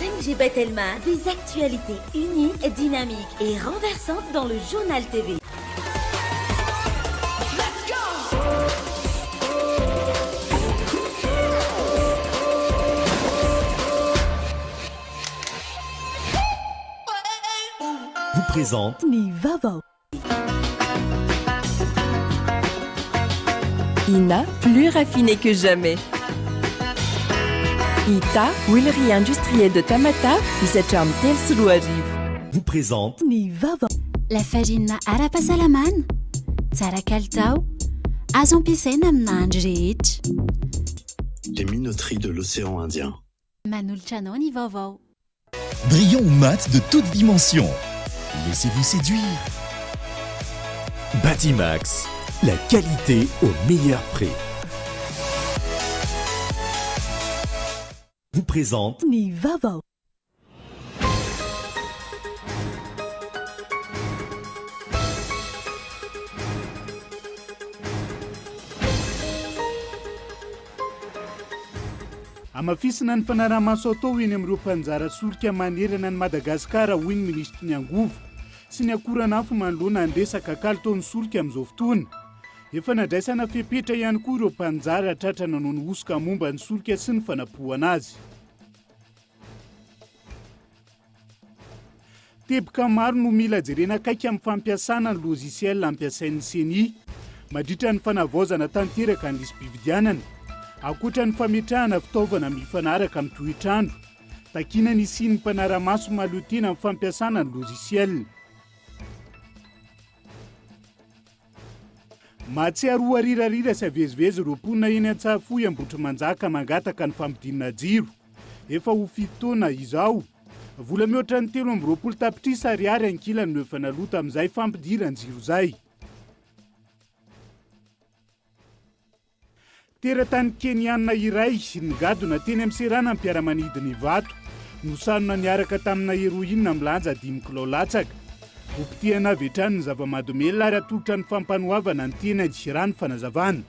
5G Batelma, des actualités uniques, dynamiques et renversantes dans le Journal TV. Vous présente Ny vaovao. Ina, plus raffiné que jamais. Ita, huilerie industrielle de Tamatave, misy hatramin'ny 2003. Vous présente Ny vaovao. Lafarinina ara-pahasalamana, tsara kalitao, azo ampiasaina amin'ny nahandro rehetra. Les minoteries de l'océan Indien. Manolotra anao ny vaovao. Brillant ou mat de toutes dimensions. Laissez-vous séduire. Batimax, la qualité au meilleur prix. Vous présente Ny vaovao. Hamafisina ny fanaraha-maso atao eny amin'ireo mpanjara solika manerana an'i Madagasikara, hoy ny minisitry ny Angovo sy ny akoranafo manoloana ny resaka kalitaon'ny solika amin'izao fotoana. Efa nadraisana fepetra ihany koa ireo mpanjara tratra nanao ny hosoka momba ny solika sy ny fanapohana azy. Teboka maro no mila jerena akaiky amin'ny fampiasana ny logiciel ampiasain'ny Ceni mandritra ny fanavaozana tanteraka ny lisi-pifidianana. Ankoatra ny fametrahana fitaovana mifanaraka amin'ny toetr'andro, takiana ny hisian'ny mpanara-maso mahaleo tena amin'ny fampiasana ny logiciel. Mahatsiaro ho arirarira sy avezivezy ireo mponina eny Antsahafohy Ambohitrimanjaka mangataka ny fampidinana jiro. Efa ho fito taona izao. Vola mihoatra ny 23 tapitrisa ariary ankilany no efa naloa tamin'izay fampidiran-jiro izay. Teratany Keniana iray nigadona teny amin'ny seranam-piaramanidina Ivato, nosanona niaraka tamina heroine milanja dimy kilao latsaka. Hopotehana avy hatrany ny zava-mahadomelina ary hatolotra ny fampanoavana ny tenany, raha ny fanazavana.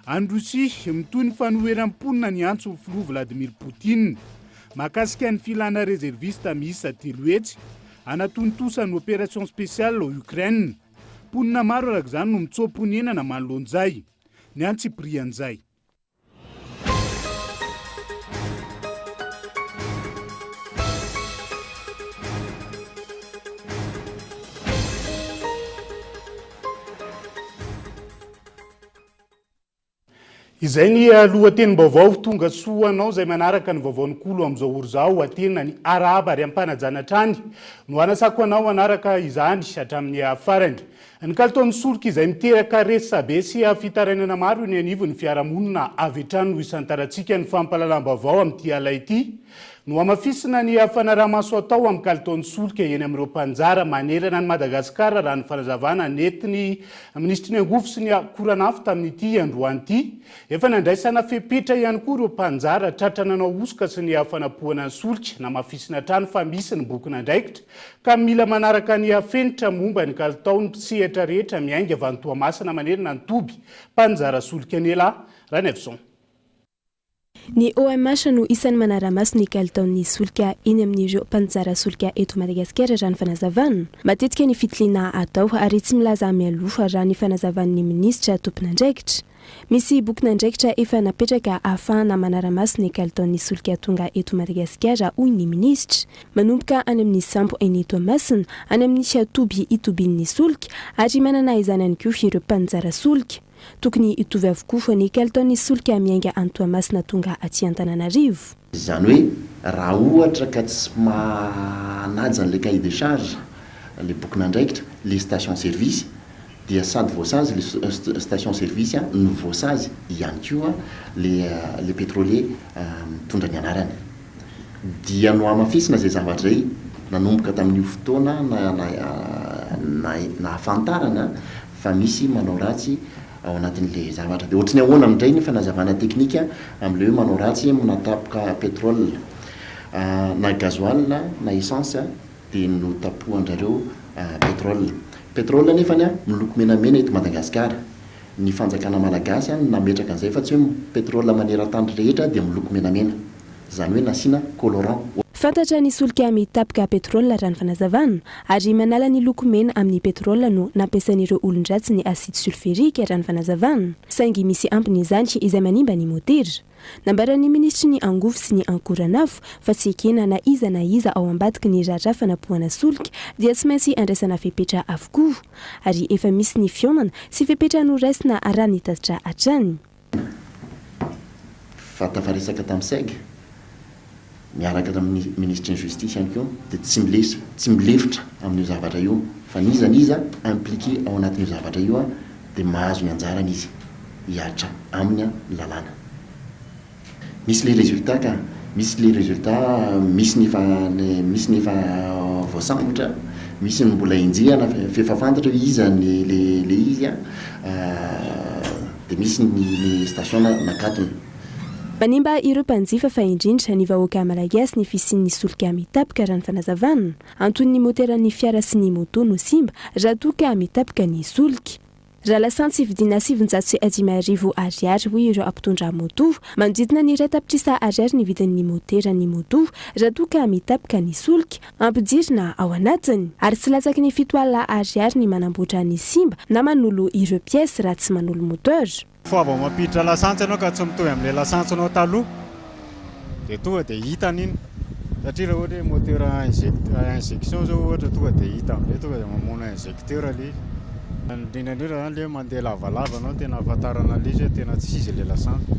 Any Rosia, mitohy ny fanoheran'ny mponina ny antson'ny filoha Vladimir Poutine mahakasika ny filana rezervista miisa 300 hanatontosa ny opération spéciale ao Ukraine. Mponina maro araka izany no mitsoa-ponenana manoloana izay. Ny antsipirian'izay. Izay ny lohatenim-baovao tonga soa ho anao izay manaraka ny vaovaon'ny Kolo amin'izao ora izao. Atena ny arahaba ary am-panajana hatrany no anasako anao hanaraka izany hatramin'ny farany. Ny kalitaon'ny solika izay miteraka resabe sy fitarainana maro eny anivon'ny fiarahamonina avy hatrany no isantarantsika ny fampahalalam-baovao amin'ity alina ity. Nohamafisina ny fanaraha-maso atao amin'ny kalitaon'ny solika eny amin'ireo mpanjara manerana an'i Madagasikara raha ny fanazavana nentin'ny minisitry ny angovo sy ny akoranafo tamin'ity androany ity. Efa nandraisana fepetra ihany koa ireo mpanjara tratra nanao hosoka sy ny fanapohana ny solika. Namafisina hatrany fa misy ny bokin'andraikitra ka mila manaraka ny fenitra momba ny kalitao ny mpisehatra rehetra miainga avy any Toamasina manerana ny toby mpanjara solika Nela Ranaivoson. Ny OMH no isan'ny manara-maso ny kalitaon'ny solika eny amin'ireo mpanjara solika eto Madagasikara raha ny fanazavana. Matetika ny fitiliana atao ary tsy milaza mialoha raha ny fanazavan'ny minisitra tompon'andraikitra. Misy bokin'andraikitra efa napetraka ahafahana manara-maso ny kalitaon'ny solika tonga eto Madagasikara hoy ny minisitra. Manomboka any amin'ny sambo eny Toamasina, any amin'ny toby itobian'ny solika ary manana izany ihany koa ireo mpanjara solika. Tokony hitovy avokoa ny kalitaon'ny solika miainga any Toamasina tonga aty Antananarivo. Izany hoe raha ohatra ka tsy manaja an'ilay cahier de charge, ilay bokin'andraikitra, ilay station service dia sady voasazy ilay station service no voasazy ihany koa ilay pétrolier mitondra ny anarany. Dia nohamafisina izay zavatra izay nanomboka tamin'io fotoana nahafantarana fa misy manao ratsy ao anatin'ilay zavatra. Dia ohatry ny ahoana indray ny fanazavana teknika amin'ilay hoe manao ratsy manatapoka pétrole? Na gasoil na essence dia notapohan-drareo pétrole. Pétrole anefany miloko menamena eto Madagasikara. Ny fanjakana malagasy no nametraka an'izay fa tsy hoe ny pétrole maneran-tany rehetra dia miloko menamena. Izany hoe nasiana colorant. Fantatra ny solika mitapoka pétrole raha ny fanazavana, ary manala ny loko mena amin'ny pétrole no nampiasain'ireo olon-dratsy ny acide sulfurique raha ny fanazavana, saingy misy ambiny izany izay manimba ny motera. Nambaran'ny minisitry ny angovo sy ny ankoranafo fa tsy ekena na iza na iza ao ambadiky ny raharaha fanapohana solika dia tsy maintsy andraisana fepetra avokoa, ary efa misy ny fihaonana sy fepetra noraisina raha ny tatitra hatrany. Fa tafaresaka tamin'ny seg miaraka tamin'ny minisitry ny justice ihany koa dia tsy milesa, tsy milefitra amin'io zavatra io fa n'iza n'iza impliqué ao anatin'io zavatra io dia mahazo ny anjarany izy hihatra aminy ny lalàna. Misy le résultat ka, misy le résultat, misy ny efa misy ny efa voasambotra, misy ny mbola enjehina f'efa fantatra hoe iza ny le le izy an, dia misy ny ny station nakatona. Manimba ireo mpanjifa fa indrindra ny vahoaka malagasy ny fisian'ny solika mitapoka raha ny fanazavana. Anton'ny moteran'ny fiara sy ny moto no simba raha toa ka mitapoka ny solika. Raha lasantsy vidiana 1905 ariary hoy ireo mpitondra moto, manodidina ny 1 tapitrisa ariary ny vidin'ny moteran'ny moto raha toa ka mitapoka ny solika ampidirina ao anatiny. Ary tsy latsaky ny 70 ariary ny manamboatra ny simba na manolo ireo pièces raha tsy manolo moteur. Fa vao mampiditra lasantsy ianao ka tsy mitovy amin'ilay lasantsy-nao taloha dia tonga dia hitany iny satria raha ohatra hoe moteur injection zao ohatra tonga dia hita amin'izay tonga dia mamono injecteur ilay izy. Indrindra indrindra zany ilay mandeha lavalava anao tena ahafantarana an'ilay izy hoe tena tsy izy ilay lasantsy.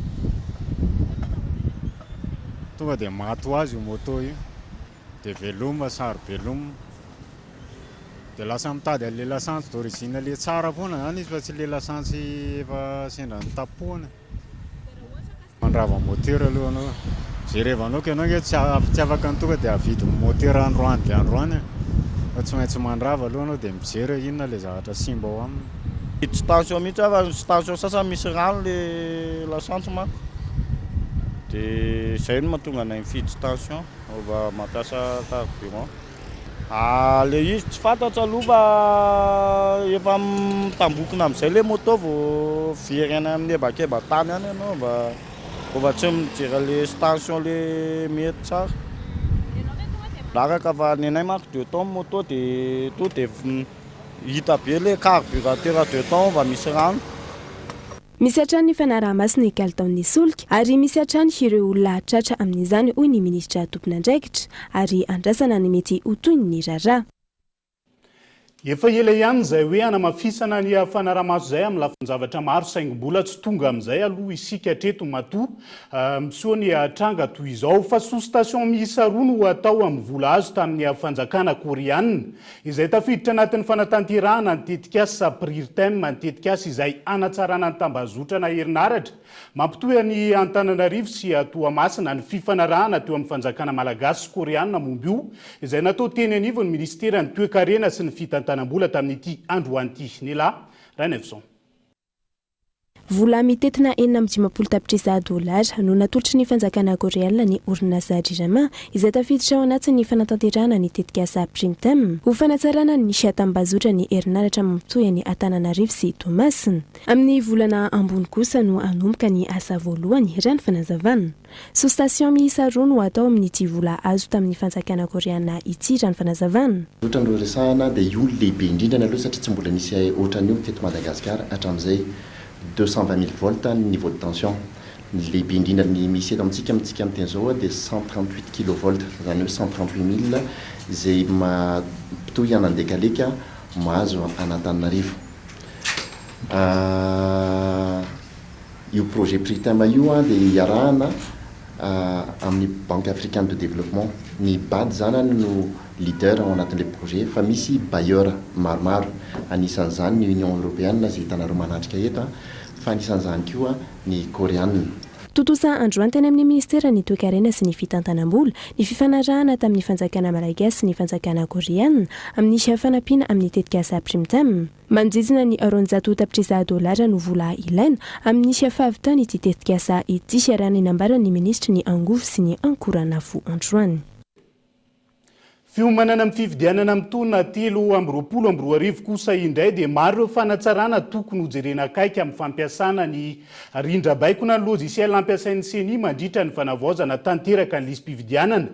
Tonga dia maty ho azy io moto io. Dia veloma saro-beloma. Dia lasa mitady an'ilay lasantsy d'origine ilay tsara foana zany izy fa tsy ilay lasantsy efa sendra nitapohana. Mandrava moteur aloha anao. Jerevanao ka ianao nge tsy tsy afaka ny tonga dia havidy moteur androany dia androany e. Fa tsy maintsy mandrava aloha anao dia mijery hoe inona ilay zavatra simba ao aminy. Tsy station mihitsy aho fa station sasany misy rano le lasantsy manko de zay no mahatonga anay mifidy station mba mampiasa carburant. Le izy tsy fantatra aloha fa efa mitambokona amin'izay le moto vao very any amin'ny hebakeba-tany any ianao mba efa tsy mijery le station le mety tsara. Araka fa ny anay manko deux temps moto de to de hita be le carburateur deux temps fa misy rano. Misy hatrany ny fanaraha-maso ny kalitaon'ny solika ary misy hatrany ireo olona tratra amin'izany hoy ny minisitra tompon'andraikitra ary andrasana ny mety ho tohin'ny raharaha. Efa ela ihany izay hoe hanamafisana ny fanaraha-maso izay amin'ny lafin-javatra maro saingy mbola tsy tonga amin'izay aloha isika hatreto matoa miseho ny tranga toy izao. Fa sous-station miisa roa no hatao amin'ny vola azo tamin'ny fanjakana koreanina izay tafiditra anatin'ny fanatanterahana ny tetikasa Prirtem, ny tetikasa izay hanatsarana ny tambazotrana herinaratra mampitohy an'i Antananarivo sy Toamasina, ny fifanarahana teo amin'ny fanjakana malagasy sy koreanina momba io izay natao teny anivon'ny minisiteran'ny toekarena sy ny fitantanam-bola tamin'ity androany ity. Nela Rainaivoson. Vola mitentina 56 tapitrisa dolara no natolotry ny fanjakana koreanina ny orinasa Jirama izay tafiditra ao anatin'ny fanatanterahana ny tetikasa Primtem ho fanatsarana ny tambazotra ny herinaratra mampitohy an'i Antananarivo sy Toamasina. Amin'ny volana ambony kosa no hanomboka ny asa voalohany raha ny fanazavana. Sous-station miisa roa no hatao amin'ity vola azo tamin'ny fanjakana koreana ity raha ny fanazavana. Ohatra no resahana dia io no lehibe indrindrany aloha satria tsy mbola nisy ohatran'io teto Madagasikara hatramin'izay, 220 mille volts ny niveau de tension. Ny lehibe indrindra ny misy eto amintsika amintsika miteny izao dia 138 kilovolts, izany hoe 138 mille izay mampitohy an'Andekaleka mahazo an'Antananarivo. Io projet Pritem io dia iarahana amin'ny Banque Africaine de Développement. Ny BAD izany no leader ao anatin'ilay projet fa misy bailleur maromaro, anisan'izany ny Union Européenne izay hitanareo manatrika eto fa anisan'izany koa ny Koreana. Tontosa androany teny amin'ny minisiteran'ny Toekarena sy ny Fitantanam-bola ny fifanarahana tamin'ny fanjakana malagasy sy ny fanjakana koreana amin'ny fanampiana amin'ny tetikasa Primtem. Manodidina ny 200 tapitrisa dolara no vola ilaina amin'ny fahavitan'ity tetikasa ity, raha ny nambaran'ny minisitry ny Angovo sy ny Ankoranafo androany. Fiomanana amin'ny fifidianana amin'ny taona 2023 kosa indray dia maro ireo fanatsarana tokony hojerena akaiky amin'ny fampiasana ny rindrambaiko na logiciel ampiasain'ny Ceni mandritra ny fanavaozana tanteraka ny lisi-pifidianana,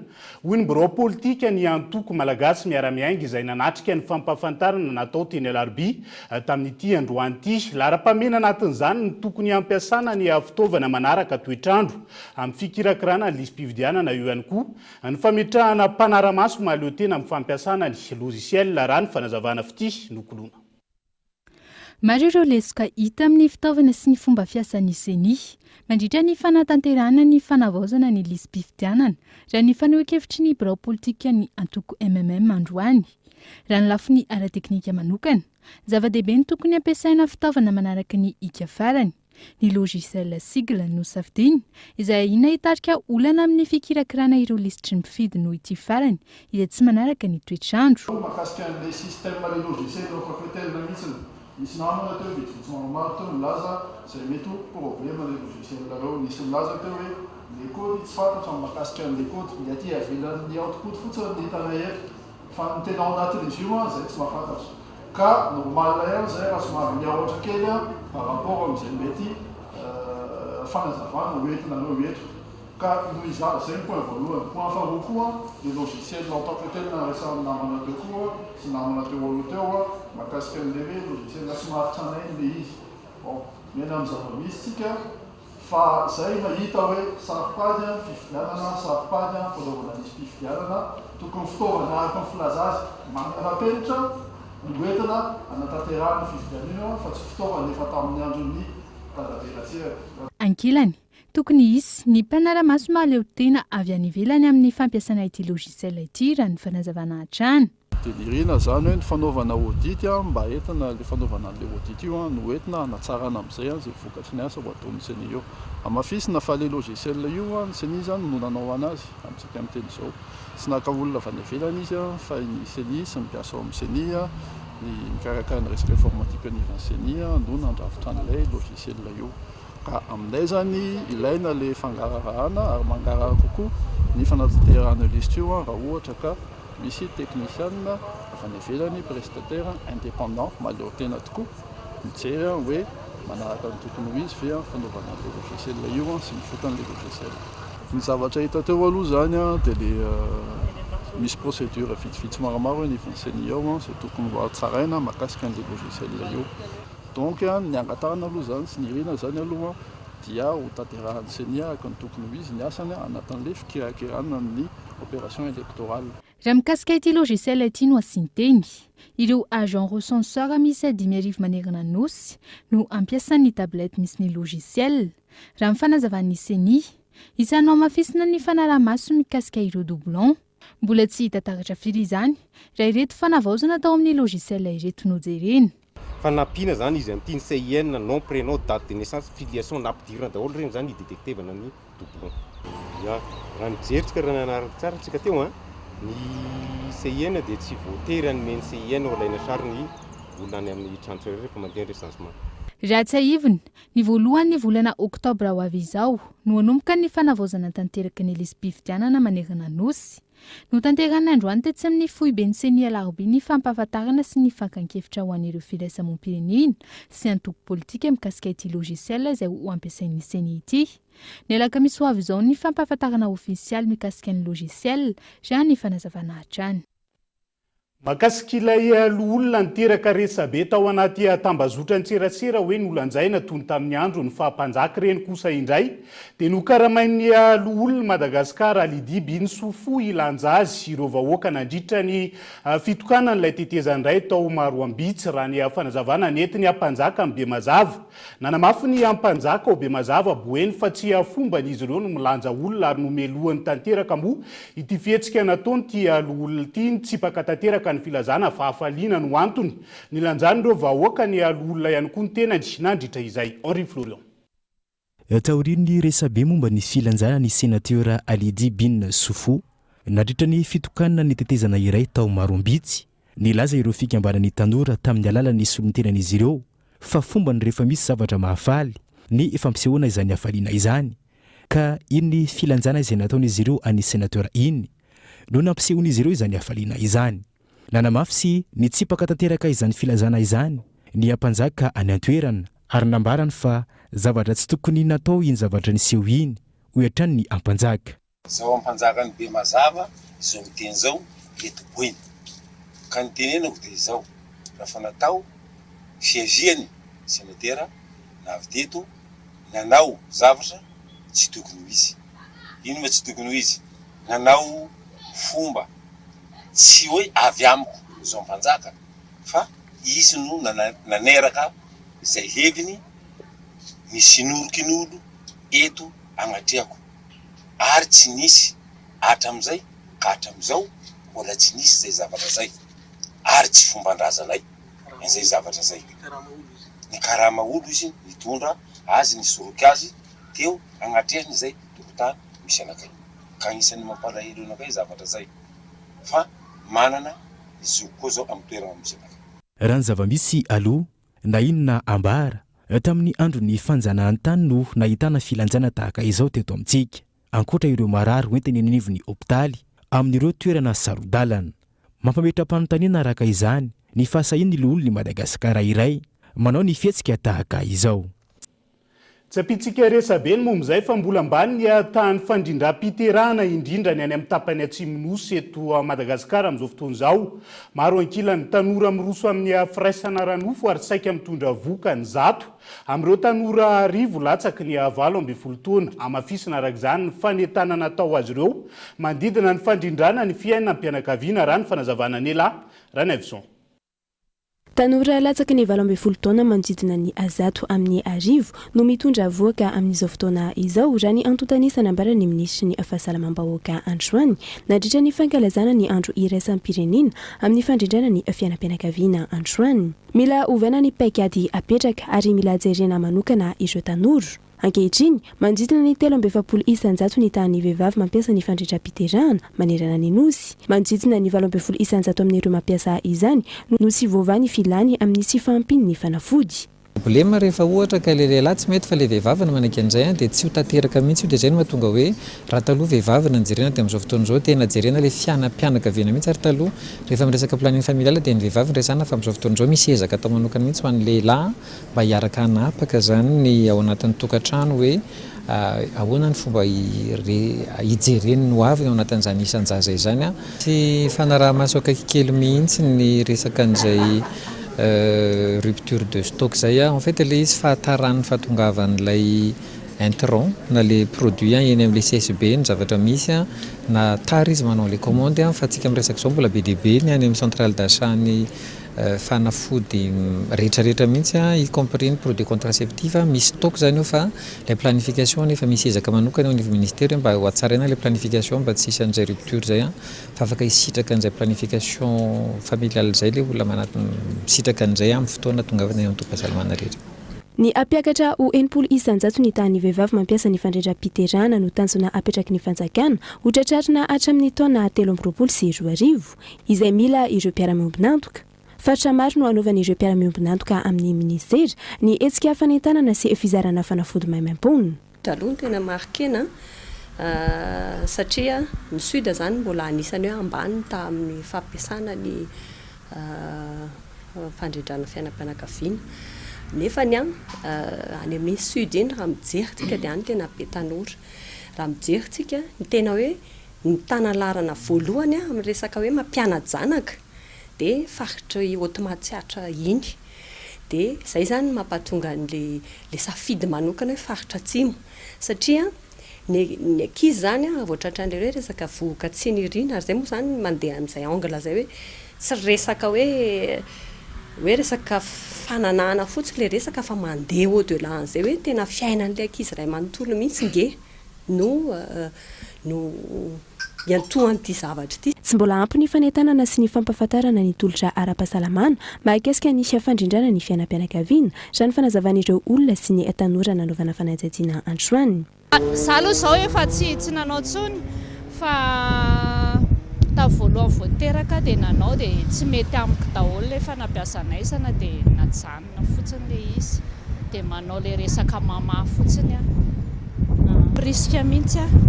hoy ny birao politika ny antoko Malagasy Miara-Miainga izay nanatrika ny fampahafantarana natao teny Alarobia tamin'ity androany ity. Laharam-pahamehana anatin'izany ny tokony hampiasana ny fitaovana manaraka toetr'andro amin'ny fikirakirana ny lisi-pifidianana eo ihany koa Ny fametrahana mpanara-maso mahaleo tena amin'ny fampiasana ny logiciel raha ny fanazavana fitia nokoloina. Maro ireo lesoka hita amin'ny fitaovana sy ny fomba fiasan'ny Ceni mandritra ny fanatanterahana ny fanavaozana ny lisi-pifidianana, raha ny fanehoan-kevitry ny birao politikan'ny antoko mmm androany. Raha ny lafiny ara-teknika manokana, zava-dehibe ny tokony hampiasaina fitaovana manaraka ny hika farany. Ny logiciel sigle no safidiana, izay ahiana hitarika olana amin'ny fikirakirana ireo lisitry ny mpifidy noho ity farany izay tsy manaraka ny toetr'andro. Mahakasika an'ilay système le logiciel en tant que tel mihitsiny. Nisy namana teo vitsivitsy maromaro teo nilaza izay mety ho problème le logiciel reo. Nisy nilaza teo hoe le code tsy fantatra ny mahakasika an'le code. Ny aty ivelan'ny output fotsiny no hitanay eto fa ny tena ao anatin'izy io an izay tsy mahafantatra. Ka normal ihany zay raha somary miahotra kely par rapport amin'izay mety fanazavana ho entinareo eto. Ka noho izany, zay ny point voalohany. Point faharoa koa, le logiciel en tant que tel naresahan'ny namana teo koa sy namana teo aloha teo mahakasika an'ilay hoe logiciel somary tranainy le izy. Bon, miaina amin'ny zava-misy tsika. Fa zay mahita hoe saropady ny fifidianana, saropady ny fanaovana lisi-pifidianana, tokony fitaovana araka ny filaza azy manara-penitra no entina hanatanterahana io fifidianana io fa tsy fitaovana efa tamin'ny andron'ny Dadabe Ratsiraka. Ankilany, tokony hisy ny mpanara-maso mahaleo tena avy any ivelany amin'ny fampiasana ity logiciel ity raha ny fanazavana hatrany. Dia nirina izany hoe ny fanaovana audit mba entina ilay fanaovana an'ilay audit io no entina hanatsarana amin'izay izay vokatry ny asa ho ataon'ny ceni eo. Hamafisina fa ilay logiciel io ny ceni izany no nanao anazy amintsika miteny izao. Tsy naka olona avy any ivelany izy fa ny ceni sy ny mpiasa ao amin'ny ceni, ny mikarakara ny resaka informatique anivon'ny ceni no nandrafitra an'ilay logiciel io. Ka aminay izany ilaina ilay fangaraharaana ary mangarahara kokoa ny fanatanterahana io lisitra io raha ohatra ka Misy teknisianina avy any ivelany, prestataire indépendant, mahaleo tena tokoa, mijery hoe manaraka ny tokony ho izy ve ny fanaovana an'ilay logiciel io sy ny vokan'ilay logiciel. Ny zavatra hita teo aloha izany dia ilay misy procédure vitsivitsy maromaro eo anivon'ny ceni ao izay tokony ho hatsaraina mahakasika an'ilay logiciel io. Donc ny angatahana aloha izany sy ny irina izany aloha dia ho tanterahan'ny ceni araka ny tokony ho izy ny asany anatin'ilay fikirakirana ny opération électorale. Raha mikasika ity logiciel ity no asian-teny, ireo agents recenseurs miisa 5000 manerana ny Nosy no ampiasan'ny tablette misy ny logiciel, raha ny fanazavan'ny Ceni. Isan'ny nohamafisina ny fanaraha-maso mikasika ireo doublons. Mbola tsy hita taratra firy izany raha ireto fanavaozana tao amin'ny logiciel ireto no jerena. Fa nampiana zany izy amin'ity ny CIN, nom, prénom, date de naissance, filiation, nampidirina daholo ireny zany hi-detectevana ny doublon. Ya, raha nijery tsika raha nanaraka tsara tsika teo an, ny CIN dia tsy voatery hanome ny CIN ho alaina sary ny olona any amin'ny trano tsirairay rehefa mandeha ny recensement. Raha tsiahivina, ny voalohan'ny volana oktobra ho avy izao no hanomboka ny fanavaozana tanteraka ny lisi-pifidianana manerana ny Nosy. Notanterahina androany tetsy amin'ny foiben'ny Ceni Alarobia ny fampahafantarana sy ny fankan-kevitra ho an'ireo firaisamoam-pirenena sy antoko politika mikasika ity logiciel izay ho ampiasain'ny Ceni ity. Ny alakamisy ho avy izao ny fampahafantarana ofisialy mikasika ny logiciel, raha ny fanazavana hatrany. Mahakasika ilay loholona niteraka resabe tao anaty tambazotran-tserasera hoe nolanjaina toy ny tamin'ny andron'ny faha-mpanjaka ireny kosa indray dia nokaramain'ny loholon'i Madagasikara Lydie Binsofo hilanja azy ireo vahoaka nandritra ny fitokanan'ilay tetezan-dray tao Maroambitsy raha ny fanazavana nentin'ny Ampanjaka amin'i Bemazava. Nanamafy ny Ampanjaka ao Bemazava Boeny fa tsy fomban'izy ireo ny milanja olona ary nomelohany tanteraka moa ity fihetsika nataon'ity loholona ity. Nitsipaka tanteraka ny filazana fa hafaliana no antony nilanjan'ireo vahoaka ny loholona ihany koa ny tenany nandritra izay. Henri Florian. Taorian'ny resabe momba ny filanjana ny Senatera Alidi Bin Soufou nandritra ny fitokanana ny tetezana iray tao Maroambitsy, nilaza ireo fikambanan'ny tanora tamin'ny alalan'ny solontenan'izy ireo fa fombany rehefa misy zavatra mahafaly ny fampisehoana izany hafaliana izany ka iny filanjana izay nataon'izy ireo an'ny Senateur iny. no nampisehoan'izy ireo izany hafaliana izany. Nanamafy sy nitsipaka tanteraka izany filazana izany ny Ampanjaka any an-toerana ary nambarany fa zavatra tsy tokony natao iny zavatra niseho iny, hoy hatrany ny Ampanjaka. Zaho Ampanjakan'i Bemazava izao miteny izao eto Boeny. Ka ny tenenako dia izao, raha natao fiaviany senatera na avy teto nanao zavatra tsy tokony ho izy. Ino ma tsy tokony ho izy? Nanao fomba tsy hoe avy amiko izao Ampanjaka fa izy no naneraka izay heviny nisinoronkinolo eto agnatrehako. ary tsy nisy hatramizay ka hatramizao mbola tsy nisy zay zavatra zay ary tsy fomban-drazanay izay zavatra zay. Nikarama olo izy nitondra azy nisoroky azy teo agnatrehany zay tokotany misy anakay ka agnisan'ny mampalahelo anakay zavatra zay fa manana ny zoko koa zao amy toerana misy anakay. Raha ny zava-misy aloha, na inona ambara, Tamin'ny andron'ny fanjanahantany no nahitana filanjana tahaka izao teto amintsika, ankoatra ireo marary hoentina eny anivon'ny hopitaly amin'ireo toerana saro-dalana. Mampametra-panontaniana araka izany ny fahasahian'ny loholon'i Madagasikara iray manao ny fihetsika tahaka izao. Tsy ampiantsika resabe ny momba izay fa mbola ambany ny tahan'ny fandrindram-piterahana indrindra ny any amin'ny tapany atsimon'ny Nosy eto Madagasikara amin'izao fotoana izao. Maro ankilany tanora miroso amin'ny firaisana ara-nofo ary saika mitondra vohoka ny zato amin'ireo tanora arivo latsaky ny 18 taona. Hamafisina araka izany ny fanentanana atao azy ireo manodidina ny fandrindrana ny fiainam-pianakaviana, raha ny fanazavana Nela Ranaivoson. Tanora latsaky ny 18 taona manodidina ny zato amin'ny arivo no mitondra vohoka amin'izao fotoana izao, raha ny antontan'isa nambaran'ny minisitry ny Fahasalamam-bahoaka androany, nandritra ny fankalazana ny andro iraisam-pirenena amin'ny fandrindrana ny fiainam-pianakaviana androany. Mila ovaina ny paikady apetraka ary mila jerena manokana ireo tanora. Ankehitriny, manodidina ny 43 isanjato ny tahan'ny vehivavy mampiasa ny fandrindram-piterahana manerana ny Nosy. Manodidina ny 18% amin'ireo mampiasa izany no tsy voavaha ny filany amin'ny tsy fahampian'ny fanafody. Problème rehefa ohatra ka ilay lehilahy tsy mety fa ilay vehivavy no manaiky an'izay dia tsy ho tanteraka mihitsy io dia izay no mahatonga hoe raha taloha vehivavy no jerena dia amin'izao fotoana izao tena jerena ilay fianam-pianakaviana mihitsy ary taloha rehefa miresaka planning familial dia ny vehivavy no resahana fa amin'izao fotoana izao misy ezaka atao manokana mihitsy ho an'ny lehilahy mba hiaraka hanapaka izany ny ao anatin'ny tokantrano hoe ahoana ny fomba hijereny ny hoaviny ao anatin'izany isan-jaza izany. Tsy fanaraha-maso akaiky kely mihitsy ny resaka an'izay rupture de stock izay. En fait ilay izy fahataran'ny fahatongavan'ilay intrant na ilay produit eny amin'ilay CSB ny zavatra misy na tara izy manao ilay commande fa antsika miresaka izao mbola be dia be ny any amin'ny centrale d'achat ny fanafody rehetra rehetra mihitsy y compris ny produit contraceptif, misy stock zany eo fa ilay planification efa misy ezaka manokana eo anivon'ny ministera mba ho hatsaraina ilay planification mba tsy hisy an'izay rupture izay fa afaka hisitraka an'izay planification familiale izay ilay olona manatona misitraka an'izay amin'ny fotoana tongavana eo amin'ny tobim-pahasalamana rehetra. Ny hampiakatra ho 60% ny tahan'ny vehivavy mampiasa ny fandrindram-piterahana no tanjona apetraky ny fanjakana ho tratrarina hatramin'ny taona 2023. izay mila ireo mpiara-miombon'antoka. Faritra maro no hanaovan'ireo mpiara-miombon'antoka amin'ny minisitera ny hetsika fanentanana sy fizarana fanafody maimaimpoana. Aloha no tena marquer-na satria ny sud izany mbola anisan'ny hoe ambany ny taha amin'ny fampiasana ny fandrindrana fiainam-pianakaviana. Nefany any amin'ny sud iny raha mijery tsika dia any tena be tanora. Raha mijery tsika ny tena hoe Ny mitana laharana voalohany amin'ny resaka hoe mampiana-janaka dia faritr'i Haute Matsiatra iny. Dia izay izany no mampatonga an'ilay ilay safidy manokana hoe faritra atsimo. Satria ny ny ankizy izany raha vao tratran'ilay hoe resaka vohoka tsy niriana, ary izay moa izany mandeha amin'izay angle izay hoe tsy resaka hoe hoe resaka fananahana fotsiny ilay resaka fa mandeha au delà an'izay hoe tena fiainan'ilay ankizy iray manontolo mihitsy nge. no no iantohan'ity zavatra ity. Tsy mbola ampy ny fanentanana sy ny fampahafantarana ny tolotra ara-pahasalamana mahakasika ny fandrindrana ny fiainam-pianakaviana, raha ny fanazavan'ireo olona sy ny tanora nanaovana fanadihadiana androany. Za aloha zao efa tsy tsy nanao tsony fa tamin'ny voalohany vao teraka dia nanao dia tsy mety amiko daholo ilay fanabeazan'aizana dia najanona. fotsiny le izy de manao le resaka mama fotsiny aho. Mampirisika mihitsy aho.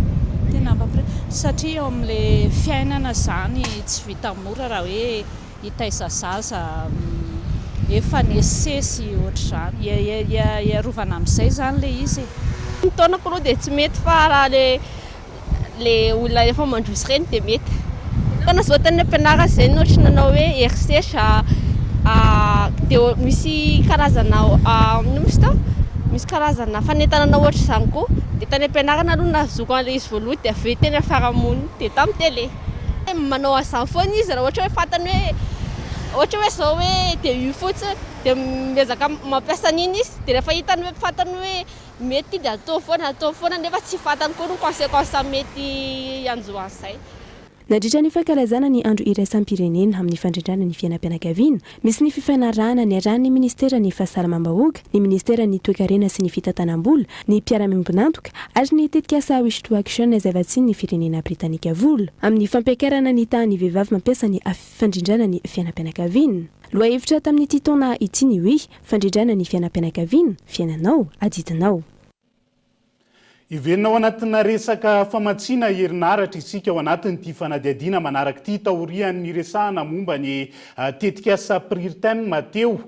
Tena mampirafy satria eo amin'ilay fiainana izany tsy vita mora raha hoe hitaiza zaza efa nisesy ohatr'izany. Hiarovana amin'izay izany ilay izy e. Ny taonako aloha dia tsy mety fa raha le le olona efa mandroso ireny dia mety. Taona zao tany am-pianarana izay no ohatry ny nanao hoe herisetra dia misy karazana inona moa izy teo? Misy karazana fanentanana ohatr'izany koa. Dia tany am-pianarana aloha no nahazoako an'ilay izy voalohany dia avy eo teny amin'ny fiarahamonina dia tamin'ny télé. Manao an'izany foana izy raha ohatra hoe fantany hoe ohatra hoe izao hoe DU fotsiny dia miezaka mampiasa an'iny izy dia rehefa hitany hoe fantany hoe mety ity dia ataony foana ataony foana nefa tsy fantany koa ny consequence mety hanjo an'izay. Nandritra ny fankalazana ny Andro iraisam-pirenena amin'ny fandrindrana ny fiainam-pianakaviana, misy ny fifanarahana niarahan'ny minisiteran'ny Fahasalamam-bahoaka, ny minisiteran'ny Toekarena sy ny Fitantanam-bola, ny mpiara-miombon'antoka ary ny tetikasa Wish to Action izay vatsian'ny firenena Britanika vola amin'ny fampiakarana ny tahan'ny vehivavy mampiasa ny fandrindrana ny fiainam-pianakaviana. Lohahevitra tamin'ity taona ity ny hoe Fandrindrana ny fiainam-pianakaviana, fiainanao, adidinao. Hiverina ao anatina resaka famatsiana herinaratra isika ao anatin'ity fanadihadiana manaraka ity taorian'ny niresahana momba ny tetikasa Prirtem teo.